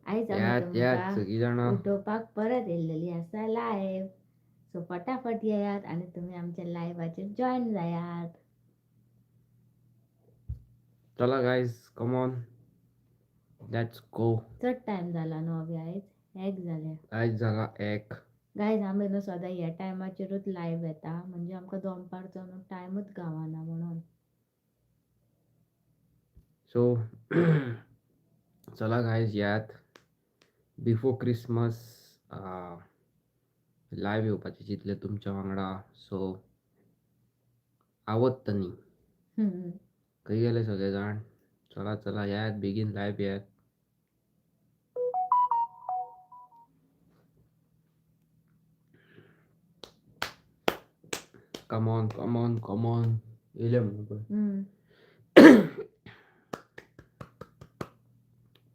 आयज आमी येयात येयात तुमकां सगळीं जाणां. उठोवपाक परत येयल्लेली आसा लायव्ह. सो फटाफट येयात आनी तुमी आमच्या लायव्हाचेर जॉयन जायात. चला guys, come on, let's go. चड टायम जाला न्हू अभी, आयज एक जालें. आयज जाला एक. गायज, आमी न्हू सदां ह्या टायमाचेरूच लायव्ह येता, म्हणजे आमकां दनपारचो न्हू टायमूच गावना म्हणून. सो चला गायज, येयात. बिफोर क्रिसमस लायव्ह येवपाचें चिंतलें तुमच्या वांगडा. सो आवत तनी. खंय गेले सगळे जाण? चला चला, येयात बेगीन, लायव्ह येयात. Come on, come on, come on. येयले म्हणून पळय.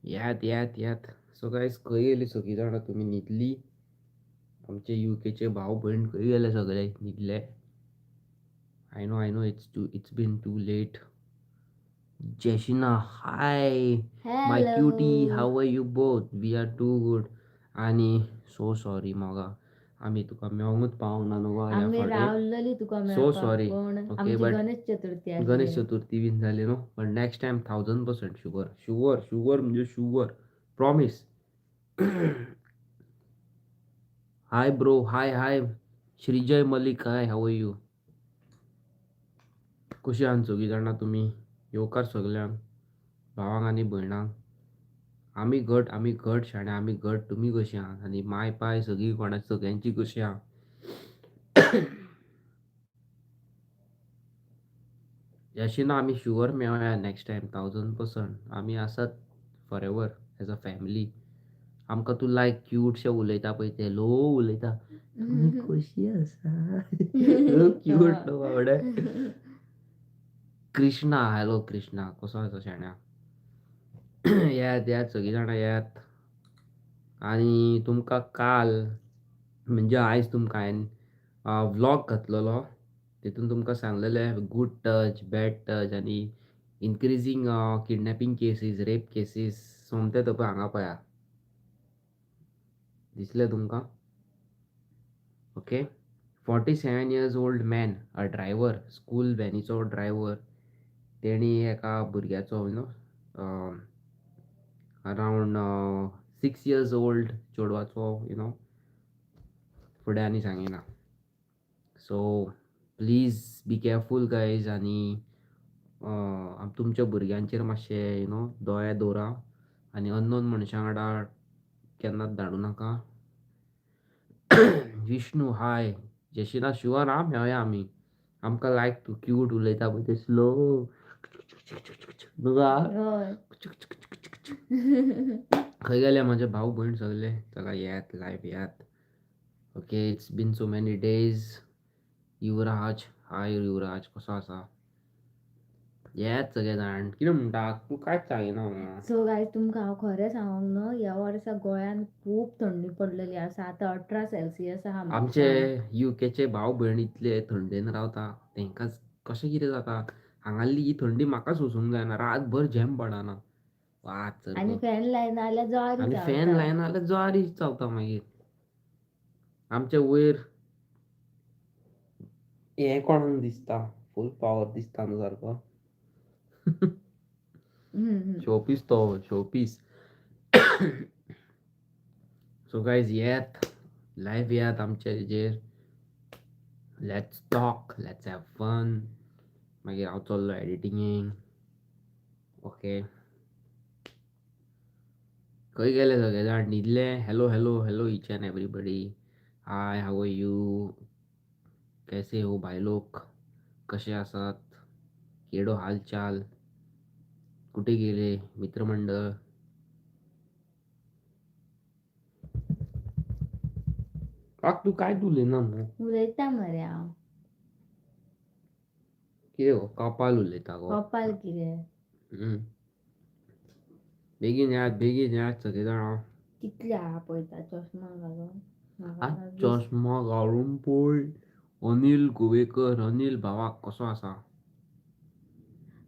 येयात येयात येयात. सो गायज, खंय गेली सगळीं जाणां? तुमी न्हिदली? आमचे युकेचे भाव भयण खंय गेले सगळे? न्हिदले? I know, I know, it's been too late. Jeshina, hi my cutie. Hello. How are you both? We are too good. आनी सो सॉरी मोगा, आमी तुका मेळोंकूच पावोंक ना न्हू गो ह्या आमी फावटी. रावलेली तुका सो मेळपाक, सॉरी. पूण ओके, आमची बट गणेश चतुर्थी गणेश आसली. चतुर्थी बीन जाली न्हू. But next time 1000% sure, sure, sure म्हणजे sure, promise. Hi bro, hi hi. Shrijay Malik, hi, how are you? कशी आहात सगळीं जाणां तुमी? येवकार सगल्यांक, भावांक आनी भयणांक. आमी घट, आमी घट शाणे, आमी घट. तुमी कशी आहात? आनी माय पाय सगळीं कोणा सगळ्यांची कशी आहा? अशी ना, आमी शुअर मेळोया नेक्स्ट टायम, 1000%. आमी आसात for ever as a family. आमकां तूं लायक क्यूटशें उलयता पळय तें लो उलयता, तुमी कशी आसा? क्यूट न्हू बाबडे. कृष्णा, हॅलो कृष्णा, कसो आसा शाण्या? येयात येयात, सगळीं जाणां येयात. आनी तुमकां काल म्हणजे आयज तुमकां हांवें व्लॉग घातलेलो, तितून तुमकां सांगलेलें गूड टच, बॅड टच आनी increasing kidnapping cases, rape cases. सोमते तो पळय हांगा पळया, दिसलें तुमकां? Okay, 47 years old man, a driver, school व्हॅनीचो driver, तेणी एका भुरग्याचो, around 6 years old चेडवाचो, फुडें आनी सांगिना. So please be careful guys. आनी तुमच्या भुरग्यांचेर मातशें दोळे दवरा आनी अननोन मनशां वांगडा केन्नाच धाडूं नाका. विष्णू, हाय. जेशिना, शुअर आं, मेळया आमी. आमकां लायक तूं क्यूट उलयता पळय तें स्लो. हय. खंय गेले म्हजे भाऊ भयण सगळे? चला, येयात, लायव्ह येयात. Okay, it's been so many days. Yuvraj, hi Yuvraj, कसो आसा? येयात सगळे जाण. कितें म्हणटा तूं? कांयच सांगिना. सो गायज, तुमकां हांव खरें सांगूंक न्हू, ह्या वर्सा गोंयांत खूब थंडी पडलेली आसा. आतां 18 सेल्सियस आहा. आमचे युकेचे भाव भयण इतले थंडेन रावता, तांकां कशें कितें जाता? हांगासरली ही थंडी म्हाका सोंसूंक जायना. रातभर झेम पडना वाच. आनी फॅन लायना जाल्यार जळारी. आनी फॅन लायना जाल्यार जळारी चावता मागीर. आमचे वयर हें कोणाक दिसता? फूल पावर दिसता न्हू सारको. शोपीस तो, शोपीस. सो गायज, येयात, लायव्ह येयात आमच्या हेजेर. Let's talk, let's have fun. मागीर हांव चल्लो एडिटिंगेक. ओके, खंय गेले सगळे जाण? न्हिदले? Hello, hello, hello each and everybody. Hi, how are you? कैसे हो भाई लोक? कसे आसात? केडो हालचाल? कुठे गेले मित्रमंडळ? काक, तूं कांयच उलयना मगो. उलयता मरे हांव. कितें गो, कपाल उलयता गो? कपाल कितें? बेगीन येयात, बेगीन येयात सगळे जाण. कितले आहा पळयता चश्मा घालून म्हाका ना. चश्मा घालून पळय. अनिल गोवेकर, अनिल भावाक, कसो आसा?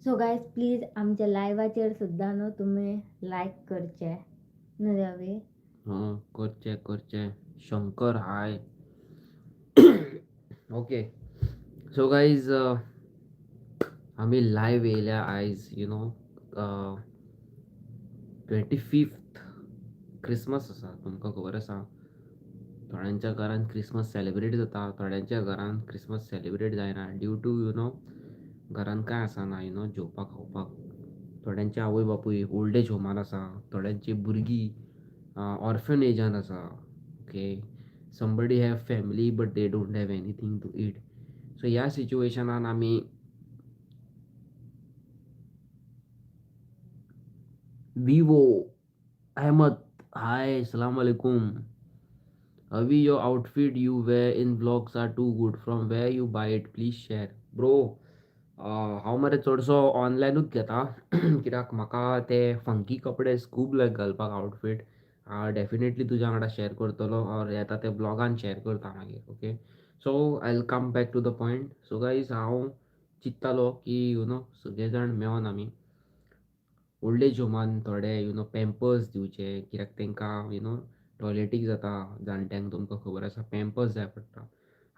सो गायज, प्लीज आमच्या लायव्हाचेर सुद्दां न्हू तुमी लायक करचे. न्हू रे अवी? हं, करचें करचें. शंकर हाय. ओके, सो गायज, आमी लायव्ह येयल्या आयज 25th Christmas आसा. तुमकां खबर आसा, थोड्यांच्या घरान क्रिसमस सेलिब्रेट जाता, थोड्यांच्या घरान क्रिसमस सेलिब्रेट जायना ड्यू टू घरान कांय आसना जेवपाक खावपाक. थोड्यांचे आवय बापूय ओल्ड एज होमान आसा, थोड्यांची भुरगीं ऑर्फनेजान आसा. Okay, somebody have family but they don't have anything to eat. So ह्या सिच्युएशनान आमी विवो अहमद, हाय, सलाम वालेकुम. अवी, your outfit you wear in vlogs are too good. From where you buy it? Please share. Bro, हांव मरे चडसो ऑनलायनूच घेता, कित्याक म्हाका ते फंकी कपडे खूब लायक घालपाक. आउटफीट हांव डेफिनेटली तुज्या वांगडा शेअर करतलो ऑर येता ते ब्लॉगान शेअर करता मागीर. Okay, so I will come back to the point. So guys, हांव चिंत्तालो की सगळे जाण मेळोन आमी ओल्ड एज होमान थोडे पॅम्पर्स दिवचे, कित्याक तांकां टॉयलेटीक जाता जाणट्यांक, तुमकां खबर आसा, पॅम्पर्स जाय पडटा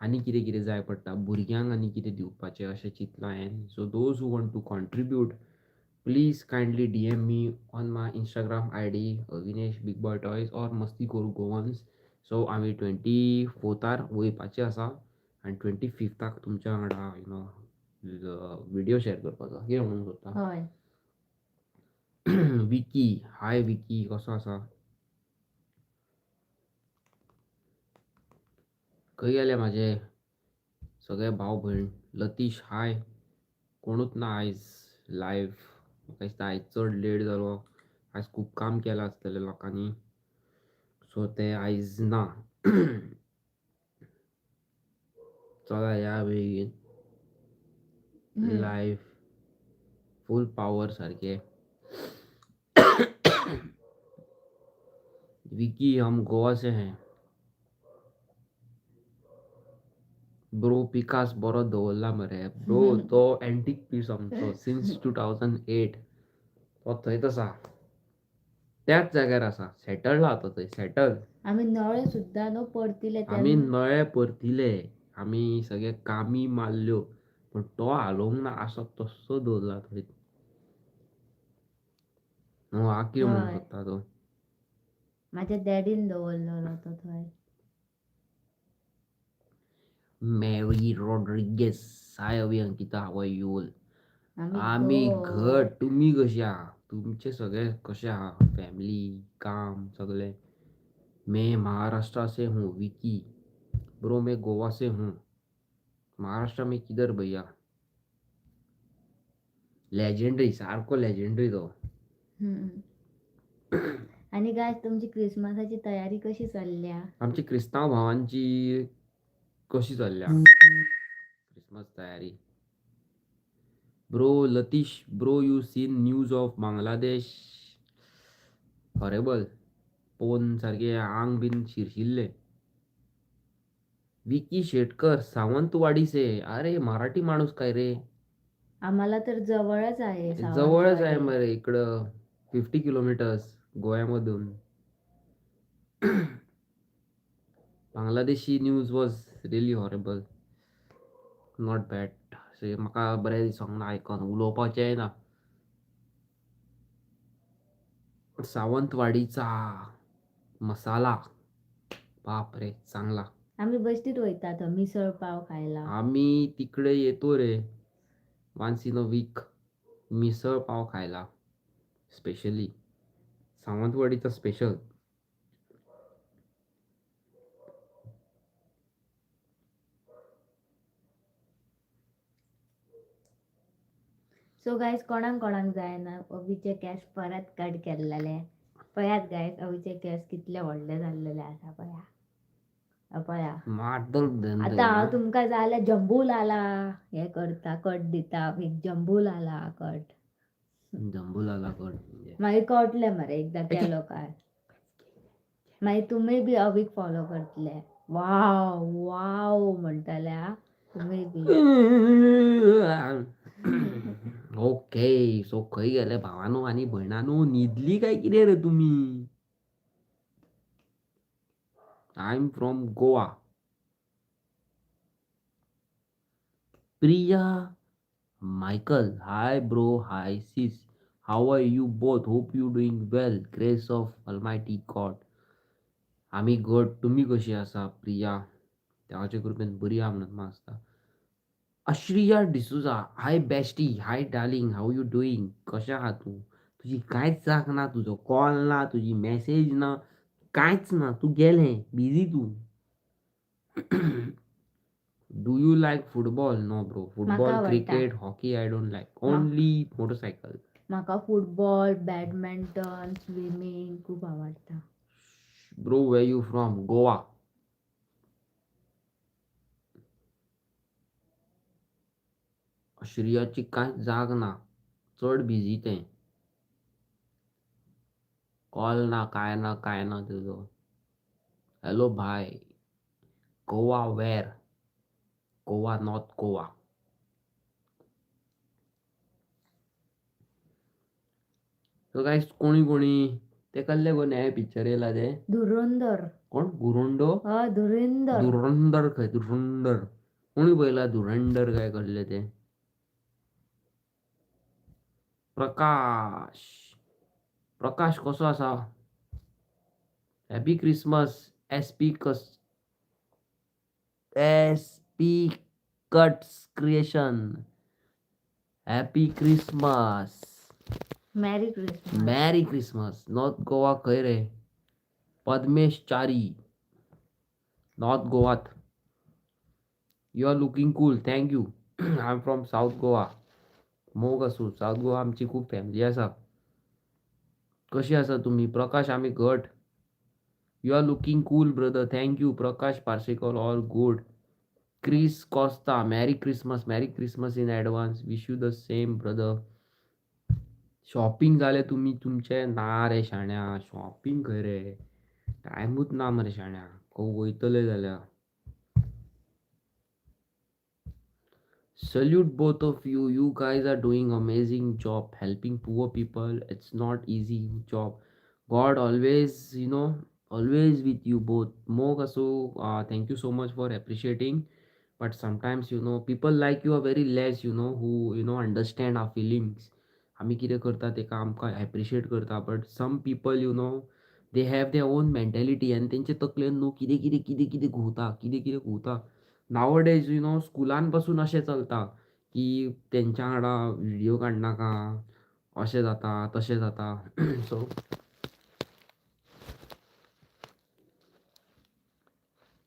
आनी कितें कितें जाय पडटा भुरग्यांक आनी कितें दिवपाचें अशें चिंतलां हांवें. So those who want to contribute, please kindly DM me on my Instagram ID Avinesh Big Boy Toys or Masti Koru Goans. So आमी 24थार वयपाचे आसा आनी 25थाक तुमच्या वांगडा व्हिडियो शेअर करपाचो. कितें म्हणूंक सोदता? हय. विकी, हाय विकी, कसो आसा? खंय गेले म्हाजे सगळे भाव भयण? लतीश हाय. कोणूच ना आयज लायव्ह. म्हाका दिसता आयज चड लेट जालो. आयज खूब काम केलां आसतलें लोकांनी, सो ते आयज ना. चला या बेगीन लायव्ह, फूल पावर सारके. विकी, हम गोवा से हैं ब्रो. पिकास बरो दवरला मरे ब्रो. तो एंटीक पीस आमचो सिन्स 2008. तो थंयच आसा, त्याच जाग्यार आसा, सेटल आहा तो थंय सेटल. आमी नळे सुद्दां न्हू परतिले. आमी नळे परतिले, आमी सगळे कामी मारल्यो, पण तो हालोवंक ना, आसा तस्सो दवरला थंय न्हू. हा, कितें म्हणूंक सोदता तूं? म्हाज्या डॅडीन दवरलेलो तो थंय. Mary Rodrigues, hi Avi, Ankita, how are you? आमी आमी घट. घट. तुमी कशी आहा? तुमचे सगळे कशे आहा, फॅमिली, काम सगळे? मैं महाराष्ट्र से हूँ. विकी ब्रो, मैं गोवा से हूँ. महाराष्ट्र में किधर भैया? लेजेंडरी, सारको लेजेंडरी तो. आनी गायज, तुमची क्रिसमसाची तयारी कशी चल्ल्या? आमची क्रिस्तांव भावांची कशी चल्ल्या क्रिसमस तयारी? Bro Latish bro, you seen news of Bangladesh? Horrible. पळोवन सारकें आंग बीन शिरशिल्लें. विकी शेटकर, सावंतवाडी से. अरे, मराठी माणूस काय रे? आम्हाला तर जवळच आहे. जवळच आहे सावंतवाडी. मरे, इकडं 50 kilometres गोव्यामधून. Bangladeshi news was really horrible, not bad. म्हाका बरें दिसोंक ना आयकोन, उलोवपाचेंय ना. सावंतवाडीचा मसाला, बाप रे, चांगला. आम्ही बस्तीत वयता थंय मिसळ पाव खायला. आम्ही तिकडे येतो रे once in a week misal pav खायला, स्पेशली सावंतवाडीचा स्पेशल. सो गायज, कोणाक कोणाक जायना अवीचे केस परत कट केल्लेले? पळयात गायज, अवीचे केस कितले व्हडले जाल्लेले आसा, पळया पळया. माड्डल. आता हांव तुमकां जाय जाल्यार जंबू लाला हे करता, कट दिता एक जंबू लाला कट. जंबूलाला कट म्हणजे? मागीर कळटलें मरे एकदां केलो काय. मागीर तुमी बी अवीक फॉलो करतले, वाव वाव म्हणटले. आ, तुमी बी. ओके, सो खंय गेले भावानो आनी भयणानो? न्हिदली काय कितें रे तुमी? I am from Goa. Priya Michael, hi bro, hi sis. How are you both? Hope you doing well. Grace of Almighty God. आमी घट, तुमी कशी आसा प्रिया? देवाच्या कृपेन बरी आहा म्हणत आसता. Ashriya D'Souza, hi bestie, hi darling, how you doing? कशें आहा तूं? तुजी कांयच जाग ना, तुजो कॉल ना, तुजी मॅसेज ना, कांयच ना, तूं गेलें, बिजी तूं. Do you like football? No bro. म्हाका फुटबॉल, आवडटा. Cricket, hockey I don't like. Only motorcycle. म्हाका फुटबॉल, बॅडमिंटन, स्विमींग खूब आवडटा. Bro, where you from? Goa. श्रियाची कांयच जाग ना, चड बिजी तें. कॉल ना, काय ना, काय ना तुजो. हॅलो भाय, Goa where? Goa, North Goa. So guys, कोणी कोणी ते कसले गो नवे पिक्चर येयला ते? धुरंधर. कोण गुरुंडो? हय, धुरंधर. धुरंधर खंय, धुरंधर कोणी पळयला? धुरंधर काय कसले ते? प्रकाश, प्रकाश कसो आसा? Happy Christmas. S P कस, S P cuts creation, happy Christmas. Merry Christmas. Merry Christmas. North Goa खंय रे? पद्मेश च्यारी, नॉर्थ गोवात. You are looking cool, thank you. I am from South Goa. मोग आसूं, सावथ गोवा आमची खूब फॅमिली आसा. कशी आसा तुमी? प्रकाश, आमी घट. You are looking cool brother, thank you. Prakash Parsekar, all good. Chris Costa, merry Christmas. Merry Christmas in advance. Wish you the same brother. Shopping जालें तुमी तुमचें? ना रे शाण्या, शॉपिंग खंय रे, टायमूच ना मरे शाण्या. खंय वयतले जाल्यार. Salute both of you. You guys are doing amazing job helping poor people. It's not easy job. God always, you know, always with you both. Mo Kasu, thank you so much for appreciating. But sometimes, you know, people like you are very less, you know, who, you know, understand our feelings. आमी कितें करता तेका आमकां appreciate करता. But some people, you know, they have their own mentality आनी तेंचे तकलेन न्हू कितें कितें कितें कितें घुंवता, कितें कितें घुंवता. नावडेज, you know, स्कुलान पासून अशें चलता की तेंच्या वांगडा व्हिडियो काडनाका, अशें जाता तशें जाता. So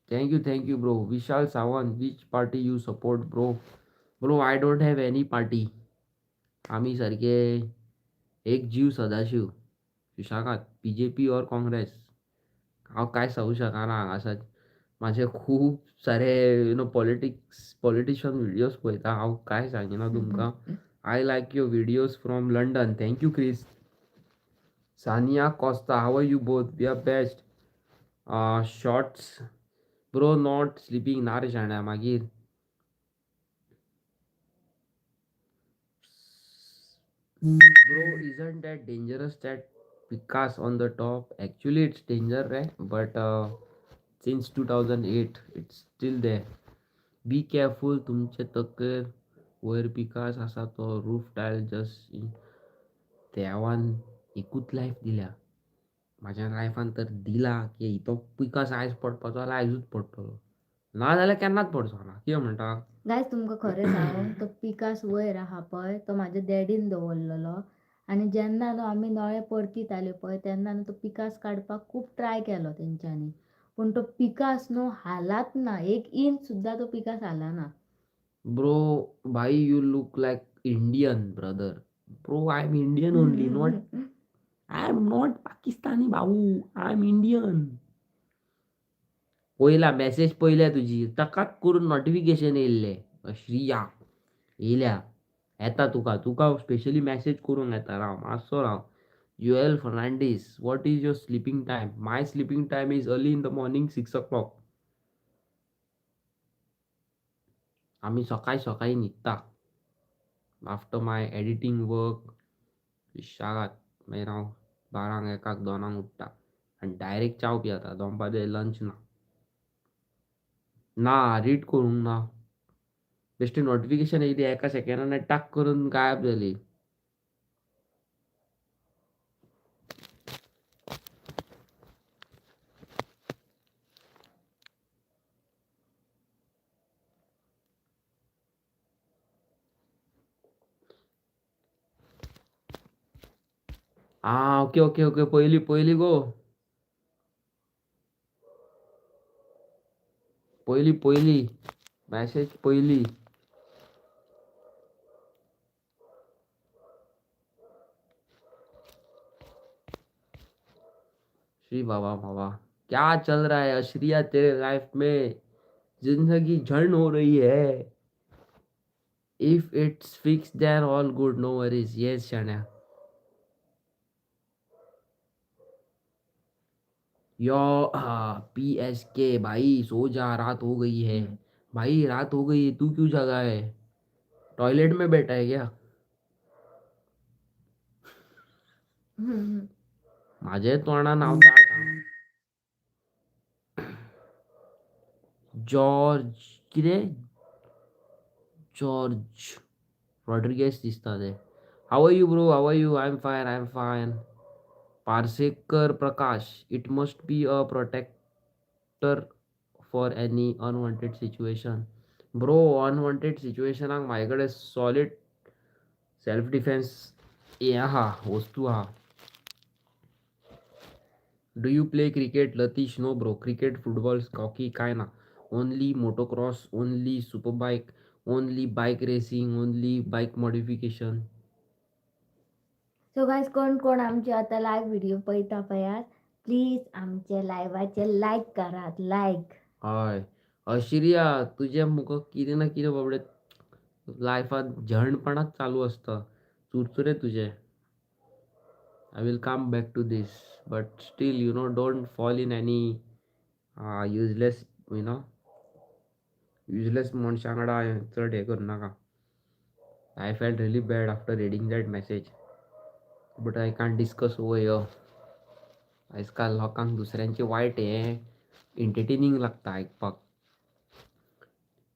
thank you, thank you bro. Vishal Sawant, which party you support bro? Bro, I don't have any party. आमी सारके एक जीव सदाशिव सुशागात. बीजेपी और काँग्रेस, हांव कांय सांगू शकना हांगासर. म्हाजे खूब सारे, you know, politics, politician videos पळयता. हांव कांय सांगिना तुमकां. I like your videos from London. Thank you Chris. Sania Costa, how are you both? We are best. Shorts bro, not sleeping? ना रे शाण्या, मागीर. Bro, isn't that dangerous that Vikas on the top? Actually, it's danger, right? But since 2008, it's still there. Be careful, तुमचे तकलेर वयर पिकास आसा तो रूफ टायल जस्ट. देवान एकूच लायफ दिल्या. म्हाज्या लायफान तर दिला की तो पिकास आयज पडपाचो जाल्यार आयजूच पडटलो, ना जाल्यार केन्नाच पडचो ना. कितें म्हणटा? गायज, तुमकां खरें सांगू, तो पिकास वयर आहा पळय, तो म्हाज्या डॅडीन दवरलेलो. आनी जेन्ना न्हू आमी नळे परतीताले पळय, तेन्ना न्हू तो पिकास काडपाक खूब ट्राय केलो तेंच्यांनी, पूण तो पिकास न्हू हालात ना, एक इंच सुद्दां तो पिकास हालना. ब्रो भाई, you look like Indian brother. Bro, I am Indian only, not, I am not Pakistani भाऊ, I am Indian. पयला मॅसेज पयल्या तुजी, ताकाच करून नोटिफिकेशन येयल्लें. श्रिया येयल्या, येता तुका, तुका स्पेशली मॅसेज करूंक येता. राव मातसो राव. Joel Fernandes, what is your sleeping time? My sleeping time is early in the morning, 6 o'clock. आमी सकाळी सकाळी न्हिदता आफ्टर my editing work. शागात मागीर हांव 12क 1क 2क उठ्ठा आनी डायरेक्ट च्याव पियेता. दनपारचें लंच ना. ना रीड करूंक ना. बेश्टे नोटिफिकेशन येयली एका सेकंडान टाक करून गायब जाली. आं, ओके ओके ओके, पयली पयली गो. पयली पयली मॅसेज पयली. श्री बाबा बाबा, क्या चल रहा है अश्रिया तेरे लाइफ में? जिंदगी झंड हो रही है. If it's fix then all good, no worries. Yes शाण्या. यो PSK भाई सो जा, रात हो गई है. भाई रात हो गई है, तू क्यों जागा है? टॉयलेट में बैठा है क्या? माझे तोंडान हांव दाट आं. जॉर्ज कितें? जॉर्ज रॉड्रिगेस दिसता ते. How are you bro? How are you? I am fine, I am fine. Parsekar Prakash, it must be a protector for any unwanted situation. Bro, unwanted सिच्युएशनाक म्हाजे कडेन सॉलीड सेल्फ डिफेन्स हें आहा, वस्तू आहा. Do you play cricket Latish? No bro. Cricket, football, hockey काय ना. Only motocross, only super bike, only bike racing, only bike modification. So guys, कोण कोण आमचे आता लायव्ह व्हिडिओ पळयता पळयात, प्लीज आमचे लायव्हाचे लायक करात, लायक. हय अश्रिया, तुजें मुको कितें ना कितें बाबडे लायफांत झंडपणाच चालू आसता. चुरचुरे तुजे. I will come back to this, but still you know don't fall in any useless, you know, useless मनशां वांगडा चड हें करूं नाका. I felt really bad after reading that message, but I can't discuss over here. आयजकाल लोकांक दुसऱ्यांचे वायट हें एंटरटेनिंग लागता आयकपाक.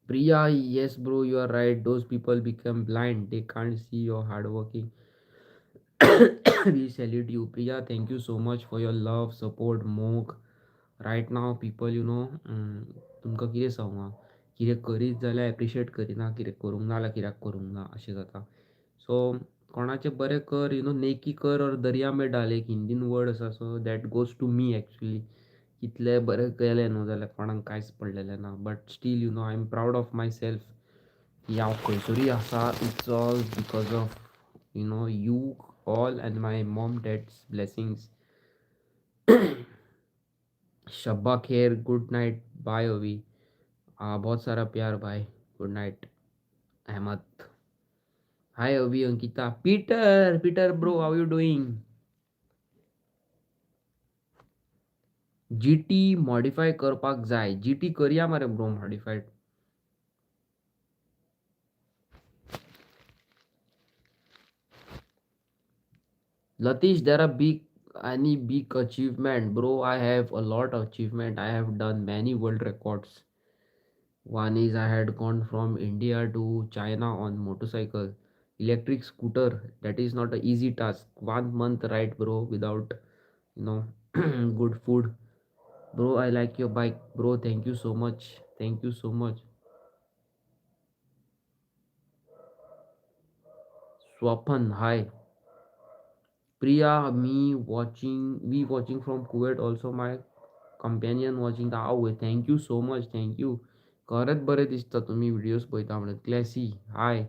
Priya, yes bro, you are right. Those people become blind, they can't see your hard working. We salute you Priya, thank you so much for your love, support, मोग. Right now people you know, तुमकां कितें सांगू हांव, कितें करीत जाल्यार appreciate करिना, कितें करूंक ना जाल्यार कित्याक करूंक ना अशें जाता. सो कोणाचें बरें कर, you know, नेकी कर और दर्या में डाल, एक हिंदीन वर्ड आसा. So that goes to me actually. कितलें बरें केलें न्हू जाल्यार कोणाक कांयच पडलेलें ना, but still you know I am proud of myself की हांव खंयसरूय आसा. It's all because of you know you all and my mom dad's blessings. Shabba Kher, good night, bye Avi. बहुत सारा प्यार भाई, good night. Ahmed, hi Avi, Ankita, Peter, Peter bro, how you doing? GT modify करपाक जाय. GT करया मरे bro modified. Latish, there are big any big achievement, bro? I have a lot of achievement. I have done many world records. One is I had gone from India to China on motorcycle, electric scooter. That is not an easy task. 1 month ride, bro, without you know good food. Bro, I like your bike, bro. Thank you so much. Thank you so much. Swapan, hi. Priya, me watching, we watching from Kuwait also. My companion watching. आवय, thank you so much, thank you. खरेंच बरें दिसता तुमी videos पळयता म्हणून. Classy, हाय.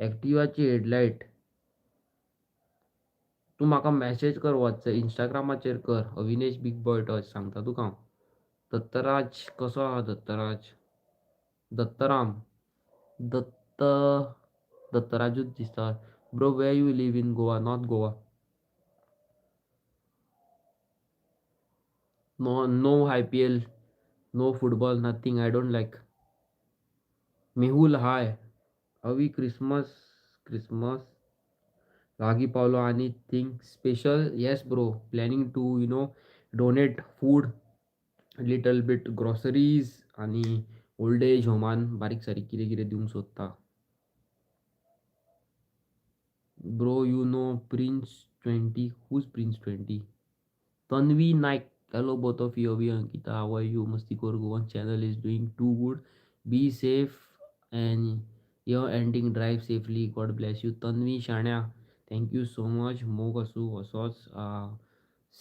एक्टिवाची headlight तूं म्हाका message कर, वॉट्सएप इंस्टाग्रामाचेर कर, अविनेश बीग बॉय टच सांगता तुका हांव. दत्तराज कसो आहा? दत्तराज, दत्तराम, दत्त, दत्तराजूच दिसता. Bro, where you live in Goa? North Goa. No, no IPL, no football, nothing. I don't like. Mehul, hi. Avi, Christmas, Christmas. लागीं पावलो आनी think special. Yes bro, planning to you know donate food, little bit groceries आनी old age होमान बारीक सारीक कितें कितें दिवंक सोदता. Bro you know Prince 20? Who's Prince 20? Tanvi Naik, hello both of you. Avi, Ankita, how are you? Masti Kor Goan channel is doing too good. Be safe and your ending drive safely. God bless you. Tanvi Shanya, thank you so much. मोग आसूं असोच.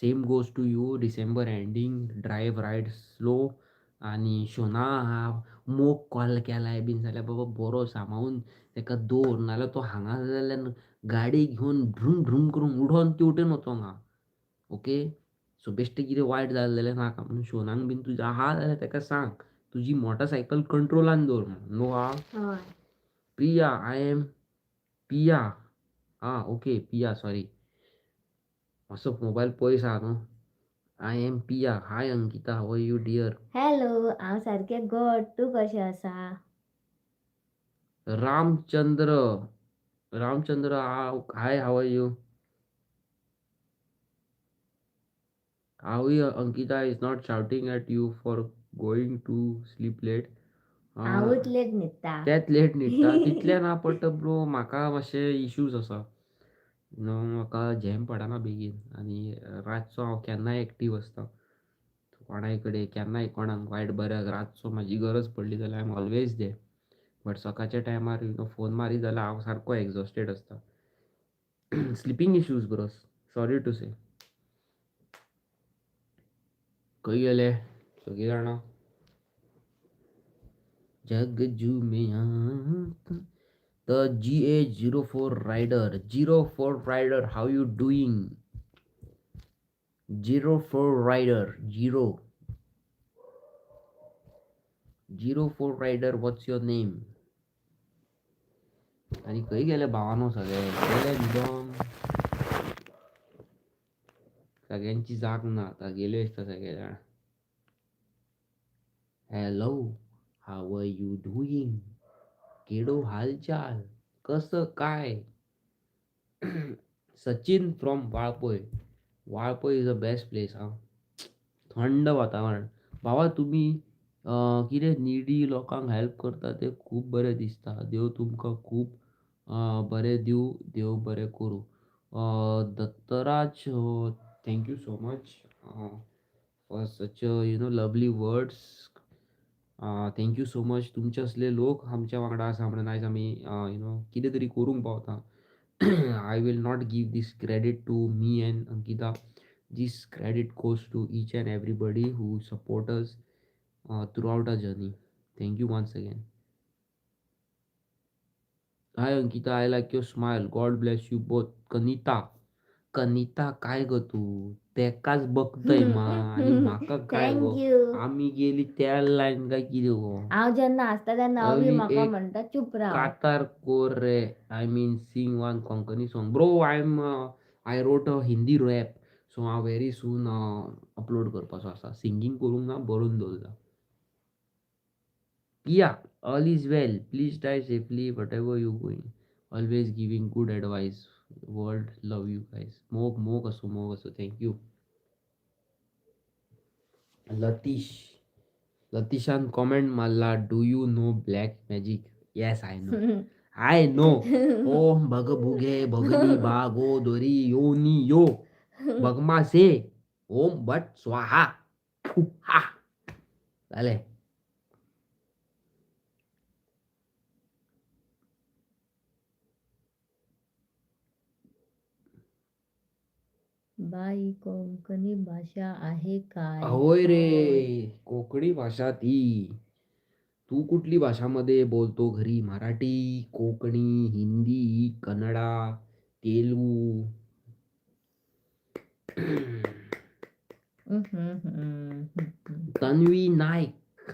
Same goes to you. December ending, drive ride slow. आनी शोना आहा, मोग call केलाय बीन जाल्यार बाबा बरो सांबाळून ताका दवर, नाल्यार तो हांगा जाल्यार गाडी घेवन ढ्रूम ढ्रूम करून उडोन तेवटेन वचोंक आहा. ओके, सो बेश्टें कितें वायट जालें जाल्यार नाका. म्हणून शोनाक बीन तुजें आहा जाल्यार ताका सांग तुजी मोटरसायकल कंट्रोलान दवर म्हणून. न्हू आहा? हय. Priya, I am Piya. आं ओके, पिया, सॉरी, मातसो मोबायल पयस आहा न्हू. I am Piya. Hi Ankita, how are you dear? Hello, हांव सारकें घट. तूं कशें आसा? Ramchandra, Ramchandra, hi, how are you? How Ankita is not shouting at you for going to sleep late? हांवूच late न्हिदता. तेंच लेट न्हिदता तितलें ना, बट ब्रो म्हाका मातशे इश्यूज आसा न्हू, म्हाका झेम पडना बेगीन आनी रातचो हांव केन्नाय एक्टीव आसता. कोणाय कडेन केन्नाय कोणाक वायट बऱ्याक रातचो म्हाजी गरज पडली जाल्यार I am always there. But सकाळच्या टायमार you know phone मारीत जाल्यार हांव सारको एग्जॉस्टेड आसता. Sleeping issues bros, sorry to say. खंय गेले सगळीं जाणां? जग झुमिया. The GA04 rider, 04 rider, how you doing? 04 rider, 0 04 rider, what's your name? आनी खंय गेले भावानो सगळे? गेले न्हिदोन? सगळ्यांची जाग ना आतां, गेले दिसता सगळे जाण. Hello, how are you doing? केडो हालचाल, कसं काय? Sachin from Valpoi. Valpoi is a best place. हा, थंड वातावरण. बाबा तुमी कितें निडी लोकांक हेल्प करता तें खूब बरें दिसता. देव तुमकां खूब बरें दिवं, देव बरें करूं. Dattaraj, thank you so much for such you know lovely words. Thank you so much. तुमचे असले लोक आमच्या वांगडा आसा म्हणून आयज आमी you know कितें तरी करूंक पावता. I will not give this credit to me and Ankita. This credit goes to each and everybody who support us throughout our journey. Thank you once again. Hi Ankita, I like your smile. God bless you both. Kanita, Kanita काय ग तू तेकाच बघतय मा आणि म्हाका काय गो? Thank you. आमी गेली त्या लायन काय कितें गो? हांव जेन्ना आसता तेन्ना अवी अवी म्हाका एक म्हणटा चूप राव. कातार कोर रे, I mean sing one Konkani song. Bro, I am I wrote a Hindi rap, so हांव व्हेरी सून अपलोड करपाचो आसा. सिंगींग करूंक ना, बरोवन दवरला. Piya, all is well. Please drive safely whatever you going. Always giving good advice. World love you guys. मोग मोग असो, मोग असो. Thank you. Latish, लतीशान comment मारला, do you know black magic? Yes, I know, I know. Om भग भुगे भगनी भागो दोरी योनी यो बगमासे ओम भट स्वाहा फुहा. जालें. बाई कोंकणी भाषा आहे काय? होय रे, कोकणी भाषा ती. तू कुठली भाषामध्ये बोलतो घरी? मराठी, कोकणी, हिंदी, कन्नडा, तेलुगू? तन्वी नायक,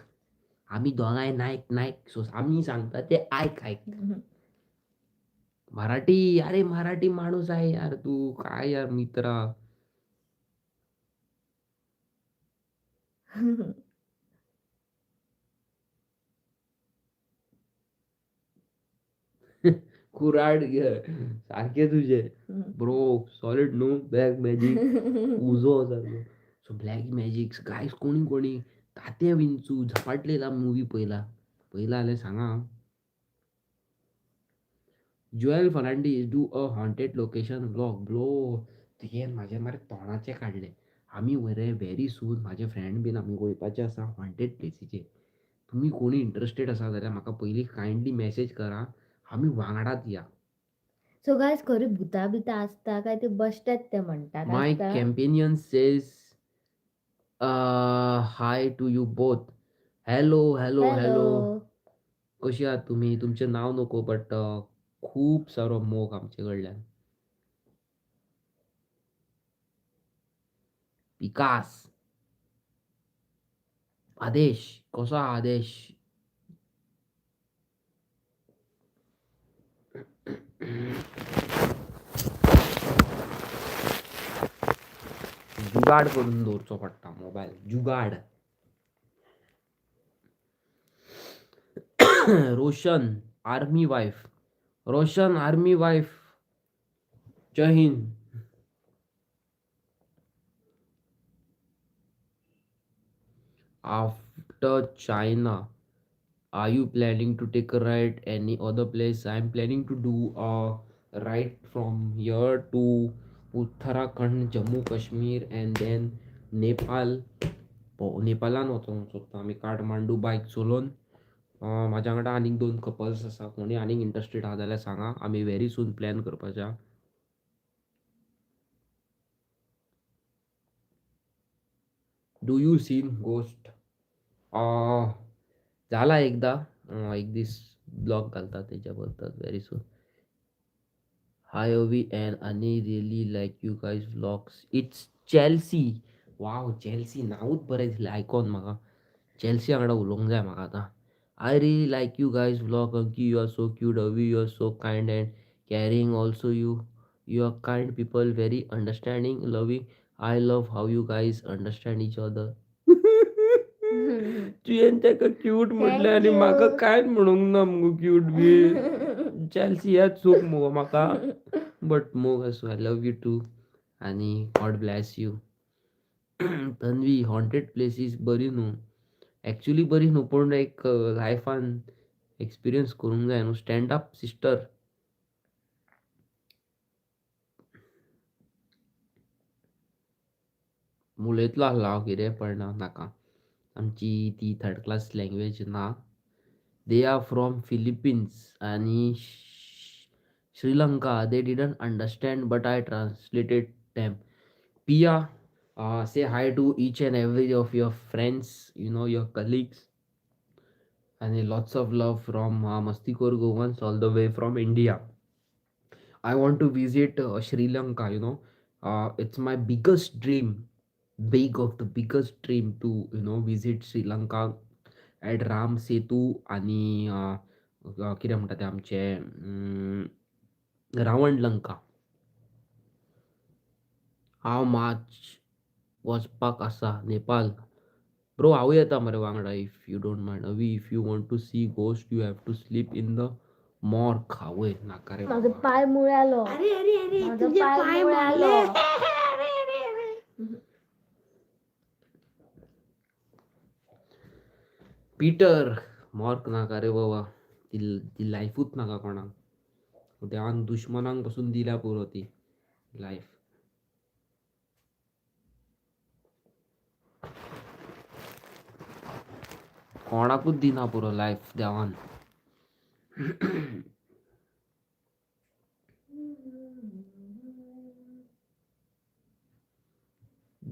आमी दोगांय नायक नायक, सो आमी सांगता ते आयक आयक. मराठी, अरे मराठी माणूस आहे यार तू, काय यार मित्रा. कुराड सारकें तुजें ब्रो, सॉलिड न्हू ब्लॅक मॅजीक उजो सारको. सो ब्लॅक मॅजीक गायज, कोणी कोणी तात्या विंचू झपाटलेला मुवी पयला पयला जाल्यार सांगा. Joel Fernandes do a haunted location vlog. Bro तुवें म्हाजें मरे तोंडाचें काडलें. आमी मरे व्हेरी सून म्हाजे फ्रेंड बीन आमी वयपाचे आसा हॉन्टेड प्लेसीचेर. तुमी कोणी इंट्रस्टेड आसा जाल्यार म्हाका पयलीं कायंडली मॅसेज करा, आमी वांगडाच या. सो गायज, खरी भुतां बितां आसता काय ते बश्टेत ते म्हणटात My आसता? companion says hi to you both. Hello, hello, hello. Hello. कशी आहात तुमी? तुमचें नांव नको, बट खूब सारो मोग आमचे कडल्यान. विकास, आदेश, कसो आहा आदेश? जुगाड करून दवरचो पडटा मोबायल, जुगाड. Roshan army wife, Roshan army wife, जय हिंद. After China, are you planning to take a ride any other place? I am planning to do a ride from here to Uttarakhand, Jammu Kashmir and then Nepal. नेपालान वचोंक सोदता आमी, काठमांडू बायक चलोवन. म्हाज्या वांगडा आनीक दोन couples आसा, कोणी आनीक इंट्रस्टेड आहा जाल्यार सांगा, आमी व्हेरी सून प्लॅन करपाचे आहा. Do you seen ghost? जाला एकदा, एक दीस ब्लॉग घालता तेच्या बद्दल very soon. Hi Avi and Ani, really like you guys vlogs. It's Chelsea. Wow, Chelsea नांवूच बरें दिसलें आयकोन म्हाका. चेल्सी वांगडा उलोवंक जाय म्हाका आतां. I really like you guys vlog. Anki, you are so cute. Avi, you are so kind and caring. Also you are kind people, very understanding, loving. I love how you guys understand each other. तुवें ताका cute म्हटलें आनी म्हाका thank you. कांयच म्हणूंक ना मुगो cute बी. Chelsea हेच चूक मुगो म्हाका, बट मोग आसूं. I love you too आनी God bless you. Tanvi, haunted places बरी न्हू, एक्चुली बरी न्हू, पूण एक लायफान एक्सपिरियन्स करूंक जाय न्हू. Stand up sister. उलयतलो आसलो हांव कितें, पण नाका, आमची ती थर्ड क्लास लँग्वेज ना. They are from Philippines आनी Sri Lanka. They didn't understand but I translated them. Pia, say hi to each and every of your friends, you know, your colleagues, and lots of love from Mastikoor Goans all the way from India. I want to visit Sri Lanka, you know. It's my biggest dream, big of the biggest dream to, you know, visit Sri Lanka at Ram Setu आणि कितें म्हणटा तें आमचें रावण लंका. हांव मार्च वचपाक आसा Nepal. Bro, हांवूय येता मरे वांगडा if you don't mind. Avi, if you want to see ghost you have to sleep in the morgue. आवय नाका रे माझो बाबा. पाय मुळ्यालो. अरे अरे अरे, माझो तुझे पाय पाय मुळ्यालो. मारले. अरे अरे अरे. पीटर, मॉर्क नाका रे बाबा, ती ती लायफूच नाका कोणाक. देवान दुश्मनांक पसून दिल्या पुरो ती लायफ. कोणाकूच दिना पुरो लायफ देवान.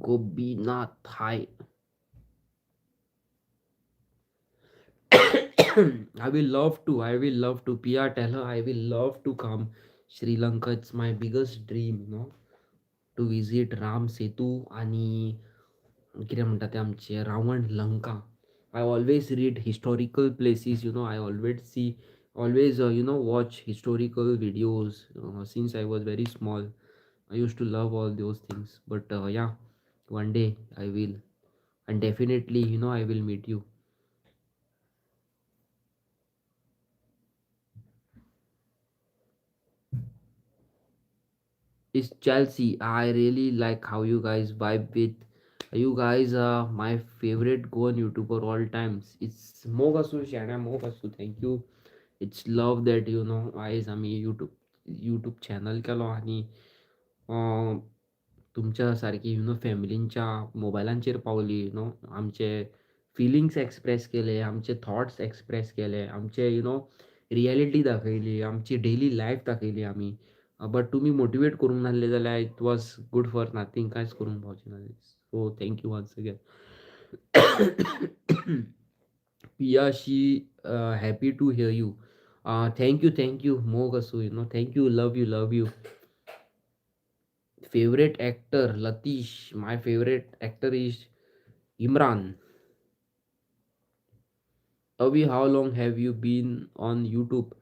Gopinath hi. I will love to. I will love to. Pia, tell her I will love to come. Sri Lanka, it's my biggest dream, you know, to visit Ram Setu आणि कितें म्हणटा तें आमचें Ravan Lanka. I always read historical places, you know. I always see, always, you know, watch historical videos since I was very small. I used to love all those things. But yeah, one day I will, and definitely, you know, I will meet you. Is Chelsea. I really like how you guys vibe with you guys are my favorite Goan YouTuber all times. It's मोग आसूं शाण्या, मोग आसूं. Thank you. It's love that you know आयज आमी YouTube channel केलो आनी तुमच्या सारकी you know फॅमिलींच्या मोबायलांचेर पावली, you know आमचे फिलिंग्स एक्सप्रेस केले, आमचे थॉट्स एक्सप्रेस केले, आमचे you know reality दाखयली, आमची डेली लायफ दाखयली आमी. बट तुमी मोटिवेट करूंक नासले जाल्यार it was good for nothing. कांयच करूंक पावचे नासले. So thank you once again. Piya, she happy to hear you. Thank you, thank you. मोग आसूं, you know, thank you, love you, love you. Favorite actor Latish. My favorite actor is Imran. Avi, how long have you been on YouTube?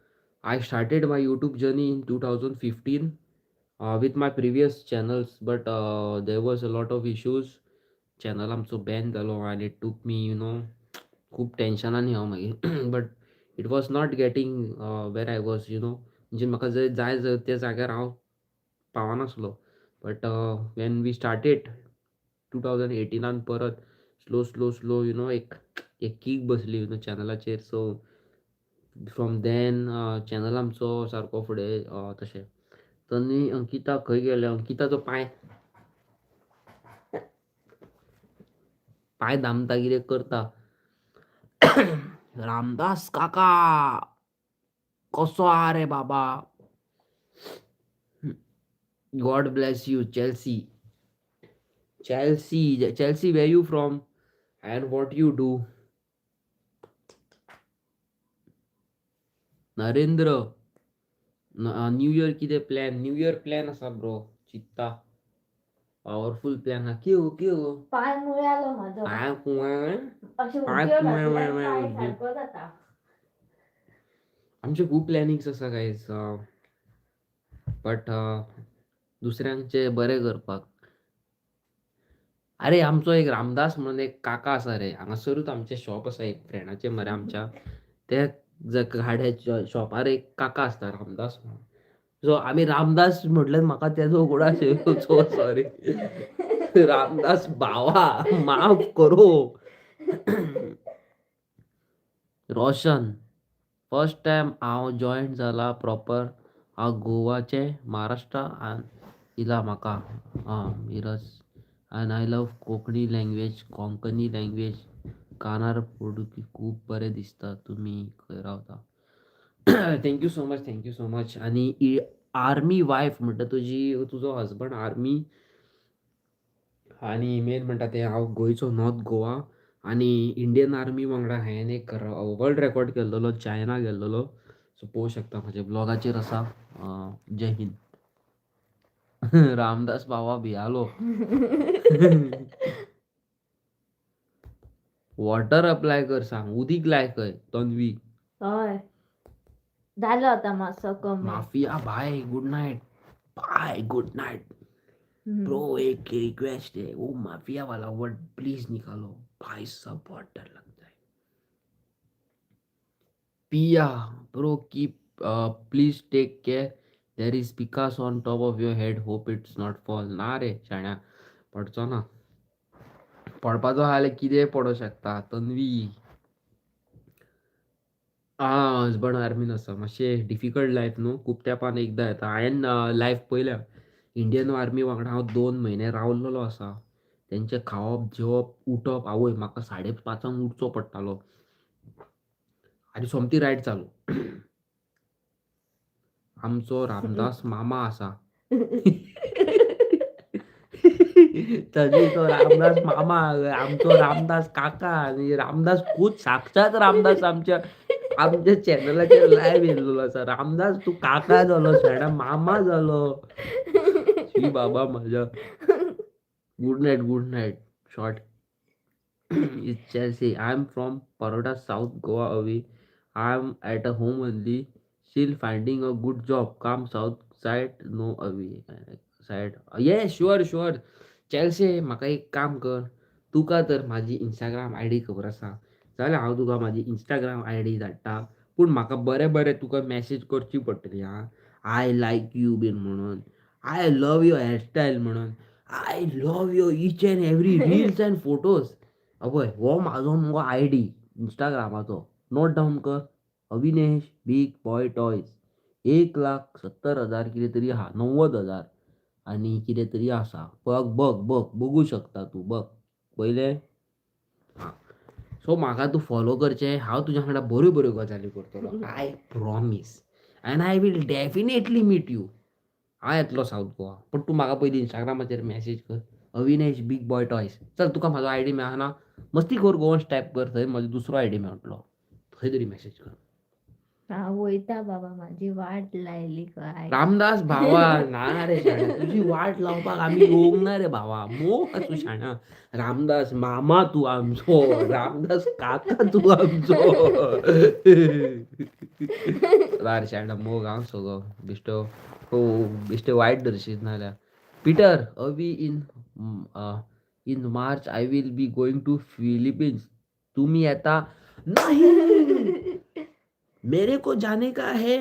I started my YouTube journey in 2015 with my previous channels, but there was a lot of issues. Channel आमचो Ben जालो आनी it took me you know खूब टेन्शनांनी हांव मागीर, but it was not getting where I was, you know, म्हणजे म्हाका जंय जाय जंय त्या जाग्यार हांव पावनासलो. But when we started 2018 परत slow slow slow you know एक एक कीक बसली you know चॅनलाचेर. So from then channel आमचो सारको फुडें तशें. तन्वी, अंकिता खंय गेलें? अंकिताचो पांय पांय दामता, कितें करता. रामदास काका कसो आहा रे बाबा? God bless you. Chelsea, Chelsea, Chelsea, where you from and what you do? Narendra, new year कितें प्लॅन? न्यू इयर प्लॅन आसा ब्रो, चिंत्ता पावरफूल प्लॅन आहा. कितें गो, कितें गो? पांय मुळ्यालो म्हाजो. पांय कुंवाळे. अशें पांय उडक्यो कुंवाळे घातल्यार पांय म्हणजे सारको जाता. आमचे खूब प्लॅनिंग्स आसा गायज, बट दुसऱ्यांचे बरें करपाक. अरे आमचो एक रामदास म्हणून एक काका आसा रे, हांगासरूच आमचें शॉप आसा एक फ्रेंडाचें मरे आमच्या, त्या गाड्याच्या शॉपार एक काका आसता रामदास म्हणून. सो आमी रामदास म्हटल्यार म्हाका तेजो उगडास येयलो. सो सॉरी रामदास भावा, माफ करो. रोशन, फर्स्ट टायम हांव जॉयन जाला प्रॉपर. हांव गोवाचे, महाराष्ट्रा इला म्हाका Miraj and I love Konkani language, Konkani language कानार पडूं खूब बरें दिसता. तुमी खंय रावता? Thank you so much, thank you so much. आनी आर्मी वायफ म्हणटा तुजी, तुजो हजबंड आर्मी. आनी मेन म्हणटा तें हांव गोंयचो, नॉर्थ गोवा, आनी इंडियन आर्मी वांगडा हांवें एक वर्ल्ड रेकॉर्ड केल्लो, चायना गेल्लो. सो पळोवंक शकता, म्हज्या ब्लॉगाचेर आसा. जय हिंद. रामदास बाबा भियालो. वॉटर अप्लाय कर सांग, उदीक लाय खंय तन्वी. हय, जालो आतां मातसो कमी. माफिया भाई, good night bye, good night bro. एक रिक्वेस्ट है, वो माफिया वाला वर्ड प्लीज निकालो भाई साहब, बहुत डर लगता है. Piya bro, keep please take care. There is पिकास on top of your head, hope it's not fall. ना रे शाण्या, पडचो ना. पडपाचो आहा जाल्यार कितेंय पडोंक शकता. तन्वी, आं, हजबंड आर्मीन आसा. मातशें डिफिकल्ट लायफ न्हू, खूब तेंपान एकदां येता. हांवें लायफ पळयल्या. इंडियन आर्मी वांगडा हांव 2 म्हयने रावलेलो आसा. तेंचें खावप, जेवप, उठप, आवय म्हाका 5:30 उठचो पडटालो आनी सोमती रायड चालू. आमचो रामदास मामा आसा. तन्वी, तो रामदास मामा, आमचो रामदास काका आनी रामदास खूद साक्षात रामदास आमच्या आमच्या चॅनलाचेर लायव्ह येयल्लो आसा. रामदास तूं काका जालो, शेणा मामा जालो. शी बाबा म्हाज्या. Good night, good night. Short is Chelsea. I am from Paroda, South Goa away. I am at a home only. Still finding a good job. Come south side, no away side. Yes, sure, sure. Chelsea, म्हाका एक काम कर, तुका तर म्हाजी Instagram I D खबर आसा जाल्यार हांव तुका म्हाजी इंस्टाग्राम I D धाडटा, पूण म्हाका बरें बरें तुका मॅसेज करची पडटली. आं, I like you बीन म्हणून. I love your hairstyle म्हणून, I love your each and every reels and photos. अबय हो म्हाजो मुगो आयडी इंस्टाग्रामाचो, नोट डावन कर, अविनेश बीग बॉय टॉयज. 1,70,000 कितें तरी आहा, 90,000 आनी कितें तरी आसा. बघ बघ बघ, बघू शकता तूं, बघ पयलें. हां, सो म्हाका तूं फॉलो करचें, हांव तुज्या वांगडा बऱ्यो बऱ्यो गजाली करतलो. I promise and I will definitely meet you. हांव येतलो सावथ गोवा, पूण तूं म्हाका पयलीं इंस्टाग्रामाचेर मॅसेज कर, अविनेश बीग बॉय टॉयज. चल, तुका म्हाजो आयडी मेळना, मस्ती कर, गोवन टायप कर, थंय म्हजो दुसरो आयडी मेळटलो, थंय तरी मॅसेज कर. हांव वयता बाबा, म्हाजी वाट लायली काय. रामदास भावा, ना रे शाण्या, तुजी वाट लावपाक आमी येवंक ना रे भावा. मोग आसूं शाण्या. रामदास मामा तूं आमचो, रामदास काका तूं आमचो. ना रे शाण्या, मोग हांव सगळो बेश्टो हो बेश्टे वायट दर्शीत नाल्यार. Peter Avi, in March I will be going to Philippines, तुमी येता? नाही, मेरे को जाने का है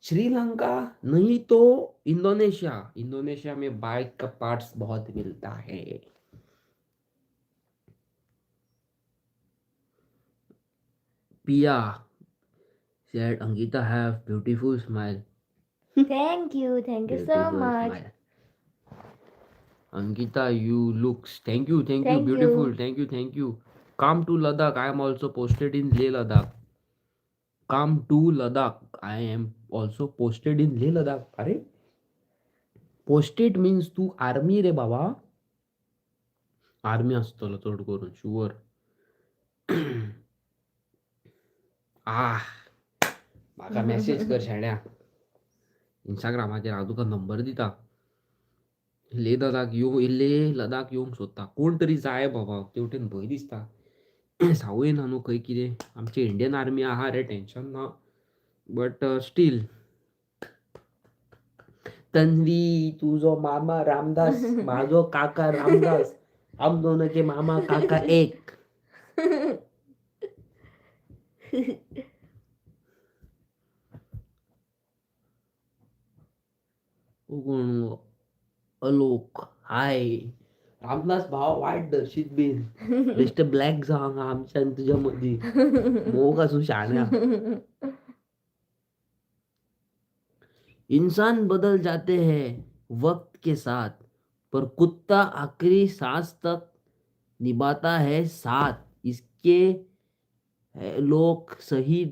श्रीलंका, नहीं तो इंडोनेशिया. इंडोनेशिया में बाइक का पार्ट्स बहुत मिलता है. Pia said Ankita have beautiful smile. Thank you, thank you so Beautiful much. smile. Ankita, you looks. Thank you, thank you, Thank you. beautiful. Thank you, thank you. Come to Ladakh. I am also posted in Leh Ladakh. Come to Ladakh. I am also posted in Leh Ladakh. अरे, posted means तू army रे बाबा. Army आसतलो चड करून, sure. आह, म्हाका message कर शाण्या इंस्टाग्रामाचेर, हांव तुका नंबर दिता. लेह लदाख येवंक, लेह लदाख येवंक सोदता कोण तरी जाय बाबा. तेवटेन भंय दिसता, सांगू येना न्हू खंय कितें. आमची इंडियन आर्मी आहा रे, टेंशन ना, बट स्टील. तन्वी, तुजो मामा रामदास, माझो काका रामदास, हम दोनों के मामा काका एक. कोण? अलोक, हाय. रामदास भाव, वायट दर्शीत बीन, बेश्टे ब्लॅक जावं हांगा आमच्या आनी तुज्या मदीं. मोग आसूं शाण्या. इंसान बदल जाते हैं वक्त के साथ, पर कुत्ता आखिरी सांस तक निभाता है साथ. इसके लोग सही.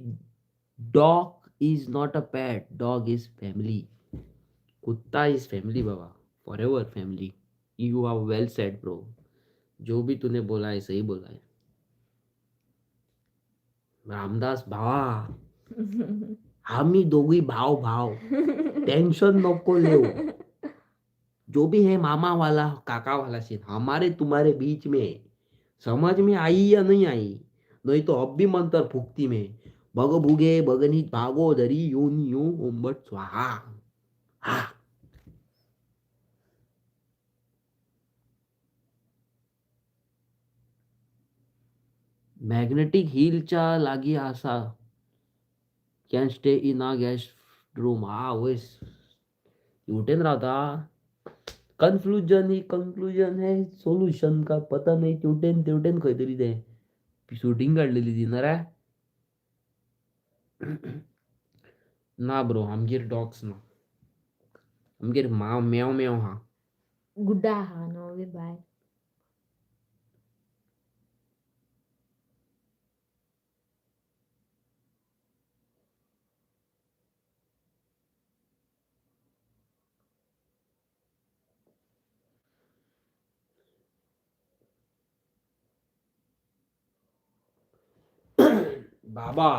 Dog is not a pet, dog is family. कुत्ता is family Baba, forever family. You are well said bro, जो भी तूने बोला है सही बोला है. रामदास भावा, आम्ही दोघी भाव भाव, टेंशन नको लेऊ. जो भी है मामा वाला काका वाला सीन हमारे तुम्हारे बीच में, समझ में आई या नहीं आई? नहीं तो अब भी मंत्र फूकती में, भग भुगे भगनी भागो धरी योनी यो ओम बट स्वाहा. हा, मॅग्नेटिक हिलच्या लागी आसा. Can stay in a guest room. हा वयस हेवटेन रावता. कन्फ्युजन ही कन्क्लुजन है, सोल्युशन का पता नाही. तेवटेन तेवटेन खंय तरी तें शुटींग काडलेली ती ना रे. ना ब्रो, आमगेर डॉग्स ना, आमगेर माव म्याव म्याव हा. गुड्डा आहा न्हू बी बाय. बाबा,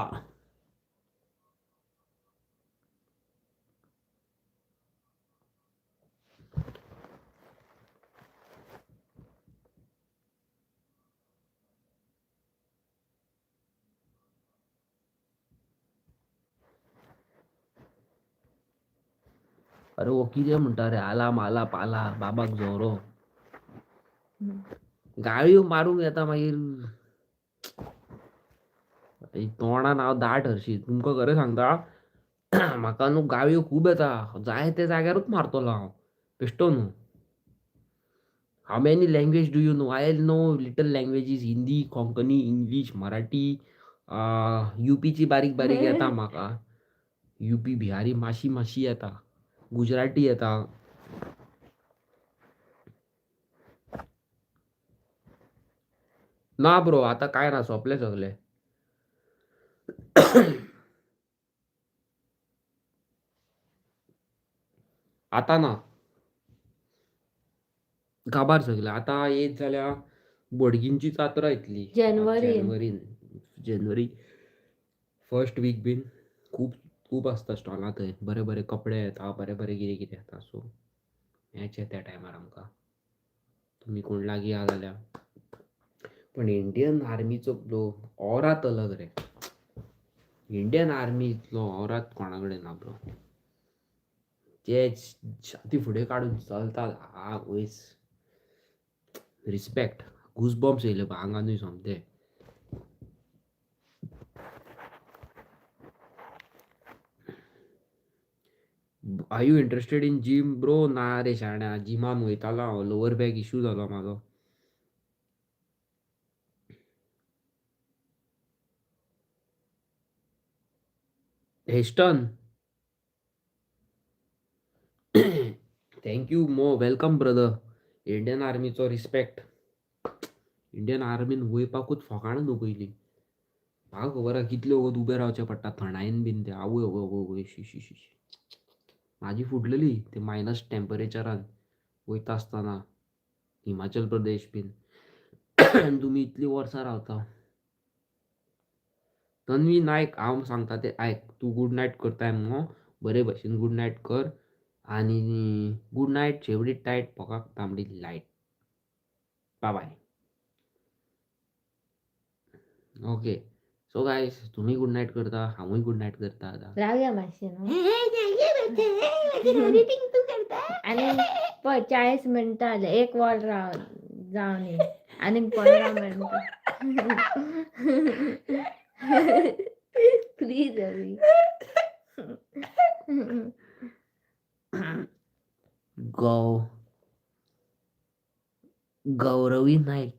अरे वो कितें म्हणटा रे, आला माला पाला बाबाक जोरो. गाळयो मारूंक येता मागीर तोंडान हांव दाट हरशीं. तुमकां खरें सांगता, म्हाका न्हू गाळयो खूब येता, जाय त्या जाग्यारूच मारतलो हांव. बेश्टो न्हू. How many language do you know? I know little languages: Hindi, Konkani, English, Marathi. युपीची बारीक बारीक येता म्हाका. युपी, बिहारी मातशी मातशी येता. गुजराती येता. ना ब्रो, आता काय ना, सोंपले सगळे. आता ना, काबार सगळे. आता येत जाल्यार बोडगिंची जात्रा येतली. जानेवारीन. जानेवारीन, जानेवारी फर्स्ट वीक बीन खूब खूब आसता स्टॉलां थंय. बरे बरे कपडे येता, बरे बरे कितें कितें येता. सो मेळचें त्या टायमार आमकां, तुमी कोण लागीं आहा जाल्यार. पण इंडियन आर्मीचो ब्रो औरात अलग रे. इंडियन आर्मी इतलो औरात कोणा कडेन ना ब्रो. ते छाती फुडें काडून चलतात. आवयस, रिस्पेक्ट. गुजबम्स येयले आंगानूय सोमते. Are you interested in gym bro? ना रे शाण्या, जिमान वयतालो हांव, लोवर बॅक इशू जालो म्हाजो. हेस्टन, thank you मो, welcome brother. Indian आर्मीचो रिस्पेक्ट. इंडियन आर्मीन वयपाकूच फोकाणां न्हू पयलीं. म्हाका खबर आहा कितले वगत उबें रावचें पडटा थंडायेन बीन ते. आवय आवय आवय, शी शी शी, म्हाजी फुटलेली ते मायनस टेम्परेचरान वयता आसतना हिमाचल प्रदेश बीन. तुमी इतलीं वर्सां रावता. तन्वी नायक, हांव सांगता तें आयक. तूं गूड नायट करताय मुगो, बरे भशेन गूड नायट कर. आनी गूड नायट, शेवडी टायट, पोकाक तांबडी light. Bye bye. Okay, so guys, तुमी गूड नायट करता, हांवूय गूड नायट करता आतां. रावया मातशें न्हू. एडिटींग तूं करता. आनी पळय, 40 मिनटां जालें. एक वर राव जावनी, आनीक 15 मिनटां प्लीज अवी. गौरवी नायक,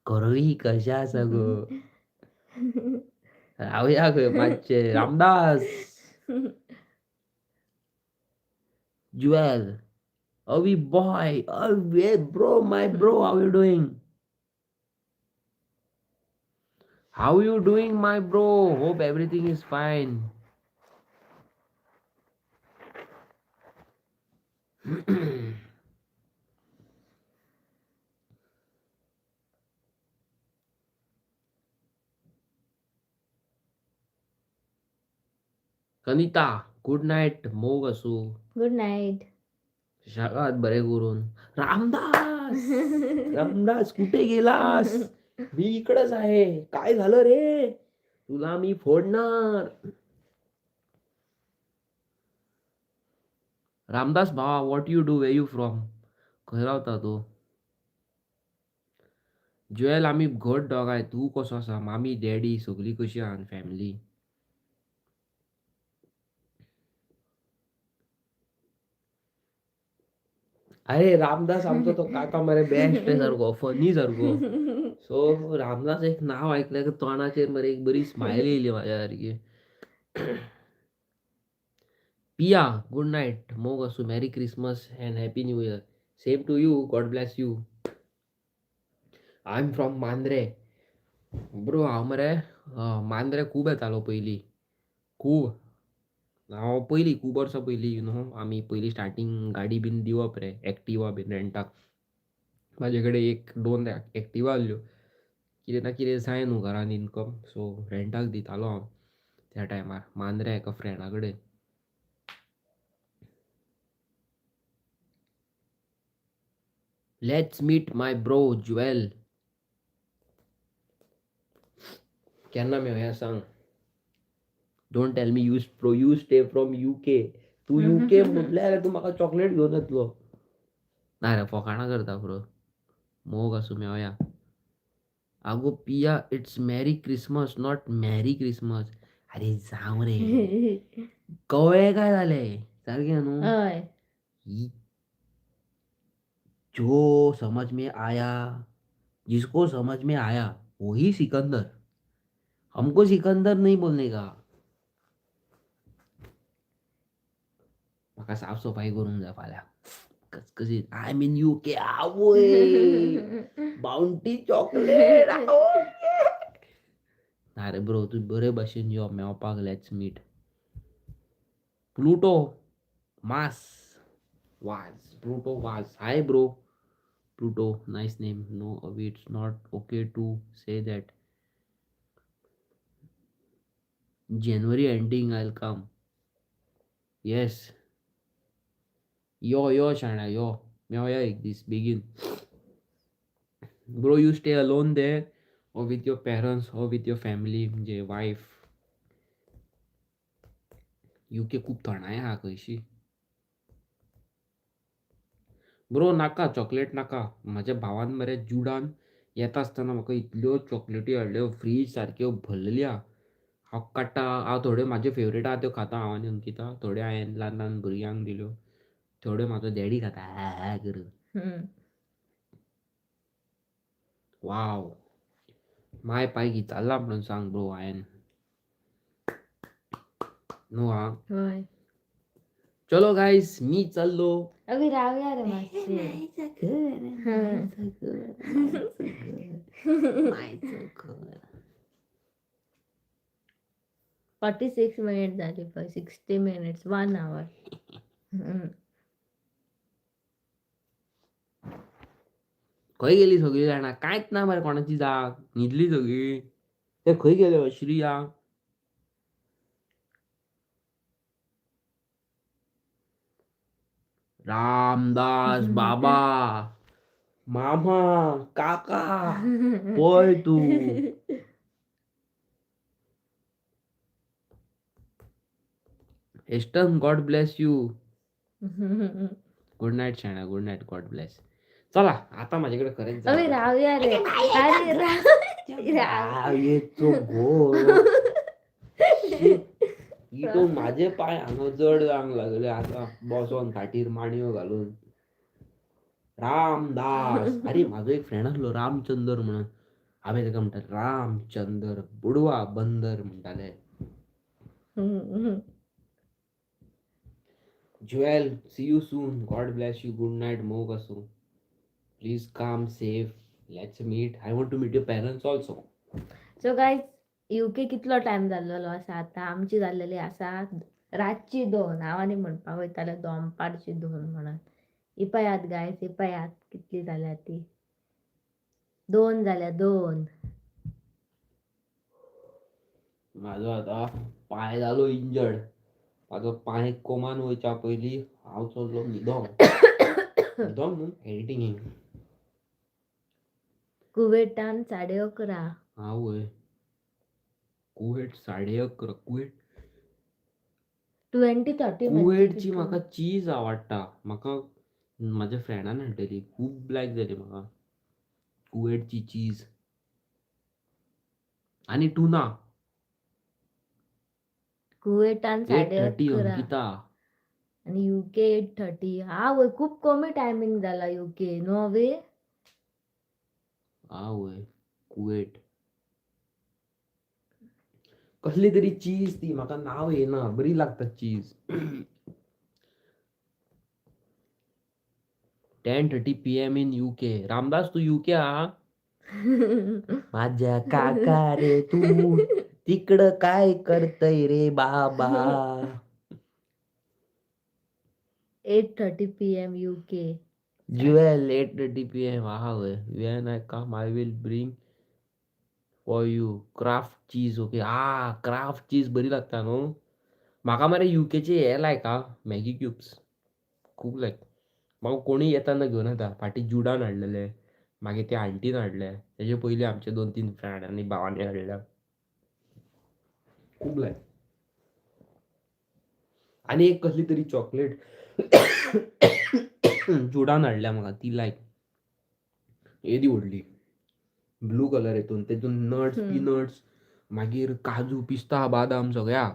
गौरवी कशें आसा गो? रावया खंय मातशें. Ramdas, Jewel, Avi boy, Avi bro, my bro, how you doing? How you doing, my bro? Hope everything is fine. Kanita, good night. मोग आसूं. Good night. शागात बरें करून. रामदास, रामदास, कुठे गेलास? मी इकडच आहे. काय झालं रे? तुला मी फोडणार. रामदास भावा, what you do? Where you from? खंय रावता तूं? ज्युएल, आमी घट दोगांय. तूं कसो आसा? मामी डॅडी सगळीं कशी आहा फॅमिली? अरे रामदास आमचो तो काका मरे, बेस्ट सारको, फनी सारको. सो रामदास एक नाव ऐकलें की तोंडाचेर मरे एक बरी स्मायल येयली म्हाज्या सारकी. पिया, गुड नायट. मोग आसूं. Merry Christmas and happy new year. Same to you. God bless you. I am from Mandrem bro. हांव मरे मांद्रे खूब येतालो पयलीं, खूब. हांव पयलीं, खूब वर्सां पयलीं, you know, आमी पयलीं स्टार्टींग गाडी बीन दिवप रे, एक्टिवा बीन रेंटाक. म्हाजे कडेन एक दोन एक्टिवा आहल्यो. कितें ना कितें जाय न्हू घरान इनकम, सो रेंटाक दितालो हांव त्या टायमार मांद्र्या एका फ्रेंडा कडेन. Let's meet my bro Jewel. केन्ना मेळया सांग. Don't tell me you pro you stay from UK. तूं युके म्हटल्यार जाल्यार तूं म्हाका चॉकलेट घेवन येतलो. ना रे, फोकाणां करता ब्रो. मोग आसूं, मेळया. आगो पिया, it's merry Christmas, not marry Christmas. अरे जावं रे, कळ्ळें काय जालें सारकें न्हू. हय. ही जो समझ में आया, जिसको समझ में आया वही सिकंदर. हमको सिकंदर नहीं बोलने का. म्हाका साफ सफाई करूंक जाय फाल्यां कचकचीत. I am in UK. आवय, बाउंटी चॉकलेट. ना रे ब्रो, तूं बरे भाशेन यो मेवपाक. Let's meet. Pluto mass Vaz, Pluto Vaz. Hi bro Pluto, nice name. No Avi, it's not okay to say that. January ending I come. Yes, यो यो शाण्या यो, मेवया एक दीस बेगीन. Bro, you stay alone there or with your parents or with your family, म्हणजे wife? UK खूब थंडाय आहा खंयशी. ब्रो नाका, चॉकलेट नाका. म्हाज्या भावान मरे जुडान येता आसतना म्हाका इतल्यो चॉकलेटी हाडल्यो, फ्रीज सारक्यो भरलेली आहा. हांव काडटा, हांव थोड्यो म्हाज्यो फेवरेट आहा त्यो खाता हांव आनी अंकिता. थोड्यो हांवें ल्हान ल्हान भुरग्यांक दिल्यो, थोड्यो म्हाजो डॅडी खाता हा हा करून. वाव, माय पायक विचारला म्हणून सांग ब्रो हांवें न्हू. हा. हय. चलो गायस, मी चाललो. अभी रावया रे मातशे. मायचं घर, मायचं घर, मायचं घर, मायचं घर. 46 मिनिट झाली पळय, 60 मिनिट्स, 1 our. खंय गेली सगळीं जाणां? कांयच ना मरे कोणाची जाग. न्हिदली सगळीं. ते खंय गेले? श्रिया, रामदास बाबा, मामा, काका, पळय तूं. Heston, God bless you. Good night शाण्या, good night, God bless. चला आता माझ्याकडे खरेंच अभी जावं. रावया रे, अरे राव राव. आवयचो घोव. इटो माझे पाय हांगा जड जावंक लागले आता बसोन खाटीर मांडयो घालून. रामदास, अरे म्हाजो एक फ्रेंड आसलो रामचंदर म्हणून. हांवें ताका म्हणटा रामचंदर बुडवा बंदर म्हणटाले. Jewel, see you soon. God bless you. Good night. मोग आसूं. Please come safe. Let's meet. I want to meet your parents also. So guys, UK कितलो टायम जाल्लेलो आसा आतां? आमची जाल्लेली आसा रातची 2. हांव आनी म्हणपाक वयतालें दनपारची 2 म्हणून. ही पळयात गायज, ही पळयात कितली जाल्या ती. 2 जाल्या, 2. म्हाजो आतां पांय जालो इंजर्ड. म्हाजो पांय कोमान वयच्या पयलीं हांव चल्लो न्हिदोंक. न्हिदोंक न्हू, एडिटींगेक. कुवेटान 11:30. आवय, कुवेट 11:30. कुवेट. 20:30 म्हणजे कुवेटची कितली? म्हाका चीज आवडटा. म्हाका म्हाज्या फ्रेंडान हाडलेली, खूब लायक जाली म्हाका कुवेटची चीज आनी टुना. कुवेटान एट साडे थर्टी अकरा अंकिता. आनी युके 8:30. आवय, खूब कमी टायमींग जाला युके न्हू वे. आवय, कुवेट कसली तरी चीज ती, म्हाका नांव येना. बरी लागता चीज. 10:30 PM in UK. Ramdas, तूं युके आहा? माझ्या काका रे, तू तिकडं काय करतय रे बाबा? 8:30 PM UK. Jewel, 8:30 PM आहा वय. When I come I will bring for you Kraft cheese. Okay. Ah, Kraft cheese बरी लागता न्हू. म्हाका मरे युकेचे हे लायक आ, मॅगी क्यूब्स खूब लायक. म्हाका कोणूय येताना घेवन येता. फाटीं जुडान हाडलेले, मागीर ते आंटीन हाडले, तेजे पयलीं आमचे 2-3 फ्रेंडांनी भावांनी हाडल्या. खूब लायक. आनी एक कसली तरी चॉकलेट जुडान हाडल्या म्हाका, ती लायक. येदी व्हडली ब्लू कलर हितून, तेतून नट्स, पिनट्स, मागीर काजू, पिस्ता, बादाम सगळ्या.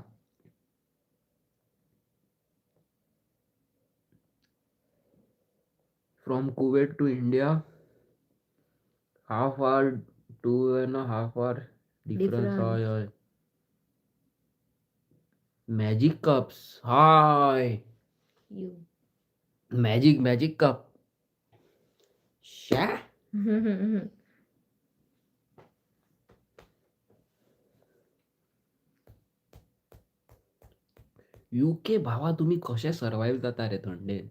From Kuwait to India half hour, 2.5 hour difference. Difference. हय हय. Magic cups, hi. You. Magic magic cup, शॅ. UK भावा, तुमी कशे सर्वायव जाता रे थंडेन?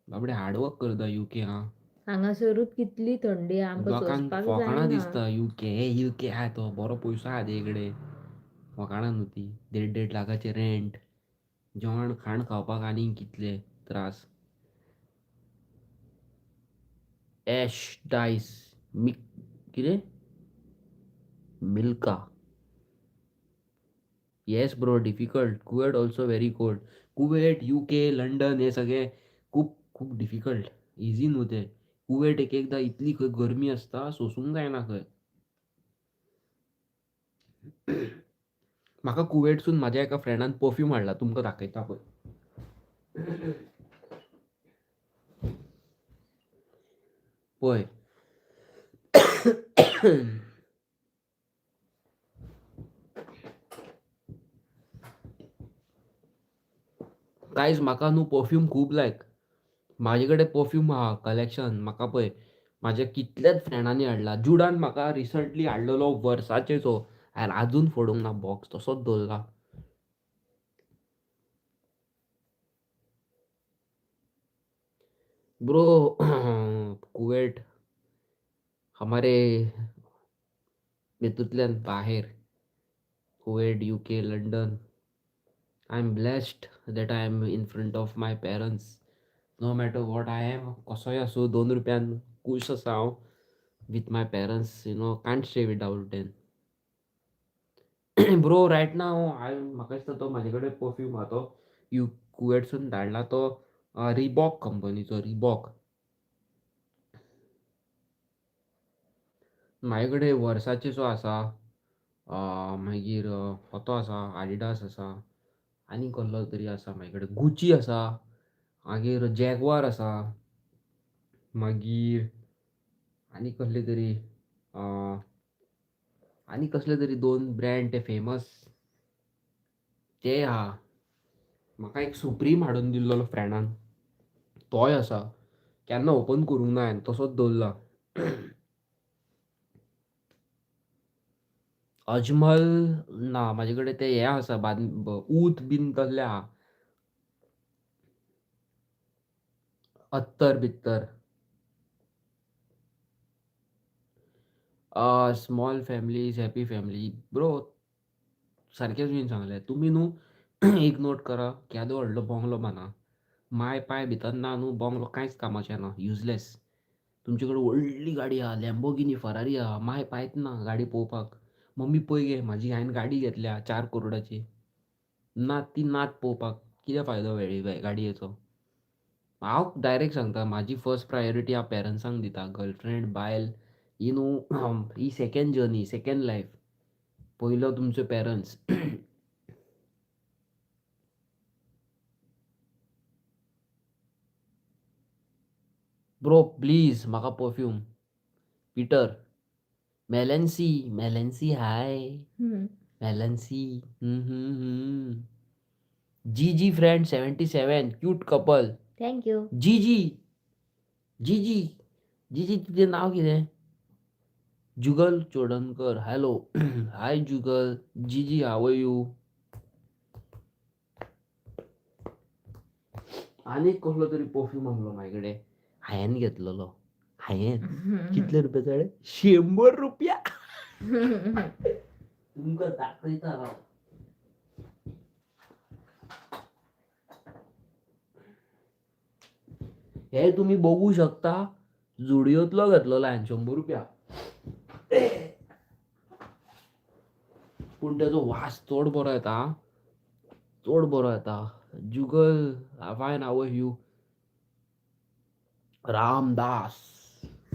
बाबडे हार्डवर्क करता युके हा. हांगासरूच कितली थंडी, आमकां लोकांक सोंसपाक फकाणां जायना. दिसता युके, हे युके आहा तो बरो पयसो आहा तेजे कडेन. फकाणां न्हू ती. देड देड लाखाचे रेंट, जेवण खाण खावपाक आनीक कितले त्रास. एश डायस मिक कितें Milka. Yes bro, difficult. Kuwait also very cold. Kuwait, UK, London हे सगळे खूब खूब डिफिकल्ट, इजी न्हू ते. कुवेट एक एकदां इतली खंय गरमी आसता, सोंसूंक जायना खंय. म्हाका कुवेटसून म्हाज्या एका फ्रेंडान परफ्यूम हाडला, तुमकां दाखयता पळय. पळय, गायज, म्हाका न्हू परफ्यूम खूब लायक. म्हाजे कडेन परफ्यूम आहा कलेक्शन. म्हाका पळय म्हाज्या कितल्याच फ्रेंडांनी हाडला. जुडान म्हाका रिसंटली हाडलेलो वर्साचेचो, हांवें आजून फोडूंक ना, बॉक्स तसोच दवरला. ब्रो, कुवेट हमारे हेतूंतल्यान बाहेर. Kuwait, UK, London. I am blessed that I am in front of my parents. No matter what I am, कसोय आसूं, 2 रुपयान खूश आसा हांव with my parents, can't stay without them. Bro, right now हांव, म्हाका दिसता तो म्हाजे कडेन परफ्यूम आहा तो you कुवेटसून धाडला तो, रिबॉक कंपनीचो, रिबॉक. म्हाजे कडेन वर्साचेचो आसा, मागीर होतो आसा, आडिडास आसा, आनी कसलो तरी आसा म्हाजे कडेन, गुची आसा, मागीर जॅगवार आसा, मागीर आनी कसले तरी, आनी कसले तरी दोन ब्रँड ते फेमस ते आहा. म्हाका एक सुप्रीम हाडून दिल्लो फ्रेंडान, तोय आसा, केन्ना ओपन करूंक ना हांवें, तसोच दवरला. अजमल ना म्हाजे कडेन, ते हे आसा, बाद ऊद बीन तसले आहा, अत्तर बित्तर. Small family is happy family bro. सारकेंच तुवें सांगलें. तुमी न्हू एक नोट करा, केदो व्हडलो बंगलो बांदा, माय पाय भितर ना न्हू, बंगलो कांयच कामाचें ना, युजलेस. तुमचे कडेन व्हडली गाडी आहा, लॅम्बोगिनी फरारी आहा, माय पायत ना गाडी पळोवपाक. मम्मी पळय गे म्हाजी, हांवें गाडी घेतल्या 4 करोडाची. ना ती नात पळोवपाक, कितें फायदो वेळी गाडयेचो? हांव डायरेक्ट सांगता, म्हाजी फर्स्ट प्रायोरिटी हांव पेरंट्सांक दिता. गर्लफ्रेंड, बायल ही न्हू, ही सेकंड जर्नी, सेकंड लायफ. पयलो तुमचे पेरंट्स. ब्रो प्लीज म्हाका परफ्यूम. पिटर मेलन्सी, मेलन्सी, हाय. मेलन्सी. जी जी friend 77, cute couple. Thank you. जी जी जी जी जी जी, तुजें नांव कितें? जुगल चोडनकर, हॅलो, हाय जुगल. जी जी, how are you? आनीक कसलो तरी परफ्यूम आहलो म्हाजे कडेन, हांवें घेतलेलो. हांवें कितले रुपया चडे? 100 रुपया. तुमकां दाखयता हांव. हे तुमी बघू शकता, जुडियोतलो घेतलेलो हांवें, 100 रुपया. पूण तेजो वास चड बरो येता आं, चड बरो येता. जुगल, fine, how are you? Ramdas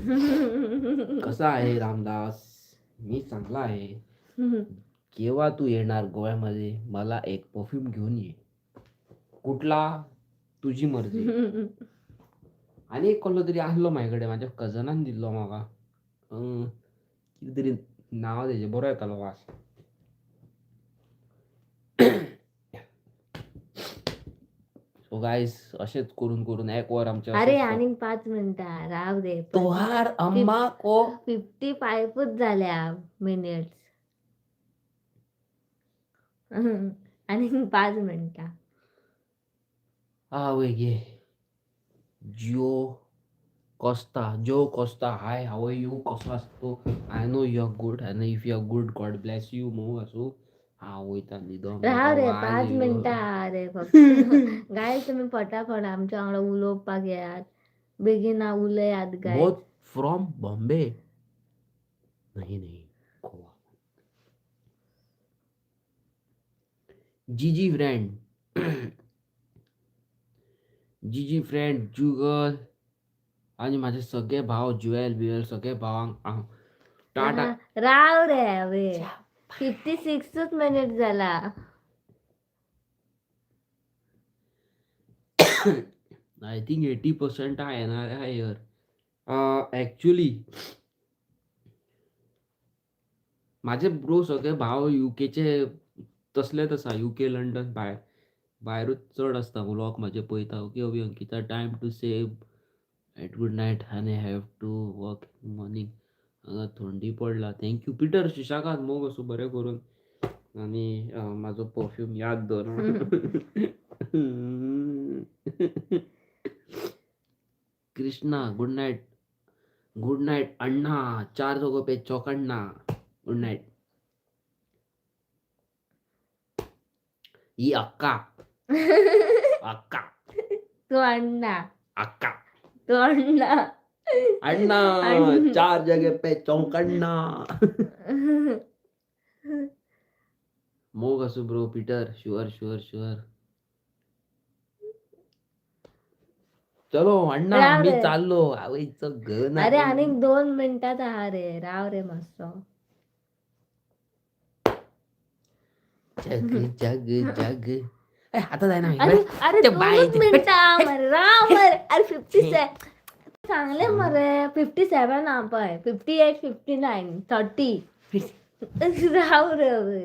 कसा आहे रामदास? मी चांगला आहे. केव्हा तू येणार गोव्यामध्ये? मला एक परफ्यूम घेऊन ये. कुठला? तुझी मर्जी. आनी एक कसलो तरी आसलो म्हाजे कडेन, म्हाज्या कजनान दिल्लो म्हाका, कितें तरी नांव तेजें, बरो येतालो वास. सो गायज, अशेंच करून करून एक वर आमचें अरे अशेंच आनीक 5 मिनटां राव रे. तोहार अम्मा को 55च झाल्या मिनिट्स. आनीक 5 मिनटां. आवय गे. Jio Costa, Joe Costa, hi, how are you? कसो आसा तूं? I know you are good, and if you are good, God bless you. मोग आसूं. हांव वयता न्हिदोंक, राव म्हाका रे, वाज पाच येयलो. मिनटां रे फक्त. गायज, तुम्ही फटाफट आमच्या वांगडा उलोवपाक येयात, बेगीन उलयात गायज. Both from Bombay? नहीं नहीं, गोवा. जीजी फ्रेंड, जीजी फ्रेंड, जुगल आणि माझे सगळे भाव, जुएल बिवेल, सगळे भावांक हांव टाटा. राव रे, अवे 56च मिनिट झाला. I think 80% येणार आहे here actually. माझे ब्रो सगळे भाव युकेचे तसलेच आसा, युके, लंडन, भायर भायरूच चड आसता. व्लॉग म्हाजे पळयता. Okay okay Ankita, time to say at good night आनी have to work in morning. हांगा थंडी पडला. Thank you Peter शिशाकात, मोग आसूं, बरें करून आनी म्हाजो परफ्यूम याद दवर. Krishna, good night, good night अण्णा. चार जगह पे चौकन्ना. Good night. ही अक्का, अक्का. तू अण्णा. अक्का. तू अण्णा. अण्णा. अण्णा. चार जगह पे चौकन्ना. मोग असू bro Peter. Sure sure sure. चलो अण्णा. राव मी रे. चाललो. आवयचं ग. अरे, आनीक 2 मिनटात आहा रे, राव रे मातसो. जग जग जग. ए, आता जायना. अरे अरे, ते बाय 2च ते. मिनटां मरे, राव मरे. अरे, फिफ्टी सांगले मरे, 57 आहा पळय, 58, 59, 30. राव रे अवे.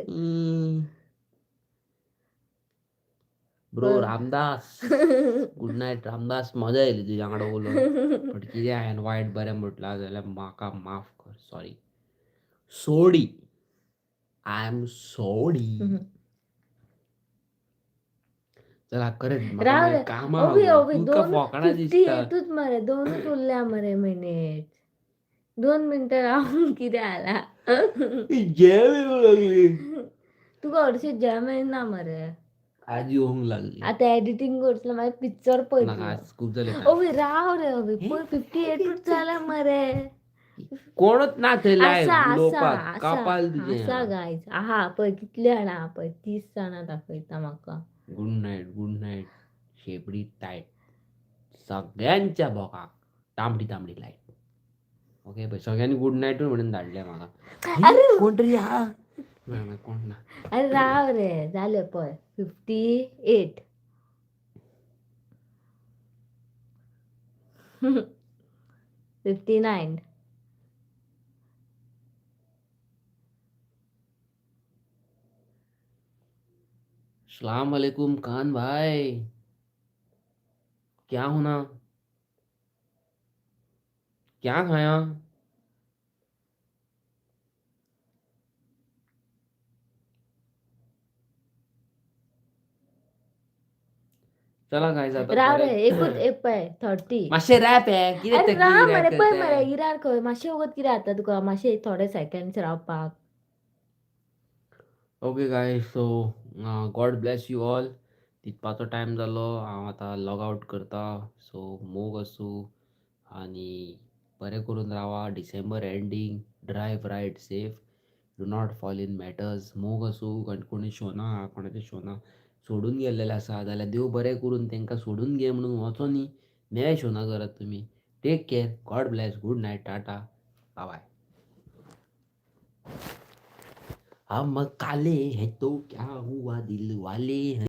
Bro Ramdas, good night Ramdas. मजा येयली तुज्या वांगडा उलोवन, बट कितें हांवें वायट बरें म्हटलां जाल्यार म्हाका माफ कर. Sorry, sorry, I am sorry. चला, खरेंच म्हाका राव मागीर रे. कामां ओवी आहा गो. ओवी तुका दोन फोकाणां फिफ्टी दिसता. एटूच मरे, 2च उरल्या मरे मिनीट. 2 मिनटां रावन कितें जाला? झेम येवंक लागली. तुका हरशीं झेम येना मरे. आज येवंक लागली. आतां एडिटींग करतलो, मागीर पिक्चर नाका. पळयतलो. आज खूप जालें. ओवी, राव रे ओवी. पळय, 58च जाला मरे. कोणूच ना थंय आसा. लायव्ह आसा. उलोवपाक. आसा. कापाल तुजें. आसा गायज, आहा पळय, कितले जाणां आहा पळय, 30 जाणां दाखयता म्हाका. Good night, good night. शेपडी टायट सगळ्यांच्या भोगाक, तांबडी तांबडी लायट. ओके, पळय, सगळ्यांनी गुड नायटूय म्हणून धाडले म्हाका. अरे. कोण तरी आहा. ना ना, कोण ना. अरे राव रे, जाले पळय, 58, 59. सलाम वालेकुम खान भाई, क्या होना, क्या खाया? चला गायज, आता राव रे. परत एकूच एक पळय, 30. मातशें रॅप हे कितें अरे तकली राव रॅप मरे, पळय मरे. करताय. इरार खंय मातशें वगत कितें जाता तुका, मातशें थोडे सेकंड्स रावपाक. Okay guys, so God bless you all. न्हिदपाचो टायम जालो, हांव आतां लॉग आउट करता. सो मोग आसूं आनी बरें करून रावा. December ending, drive, ride safe, do not fall in matters. मोग आसूं. आनी कोणी शोना आहा, कोणाचें शोना सोडून गेल्लेलें आसा जाल्यार देव बरें करून तांकां, सोडून घे म्हणून वचो न्ही, मेळे शोना करात तुमी. Take care, God bless, good night, tata, bye. हम काले हैं तो क्या हुआ, दिल वाले हैं.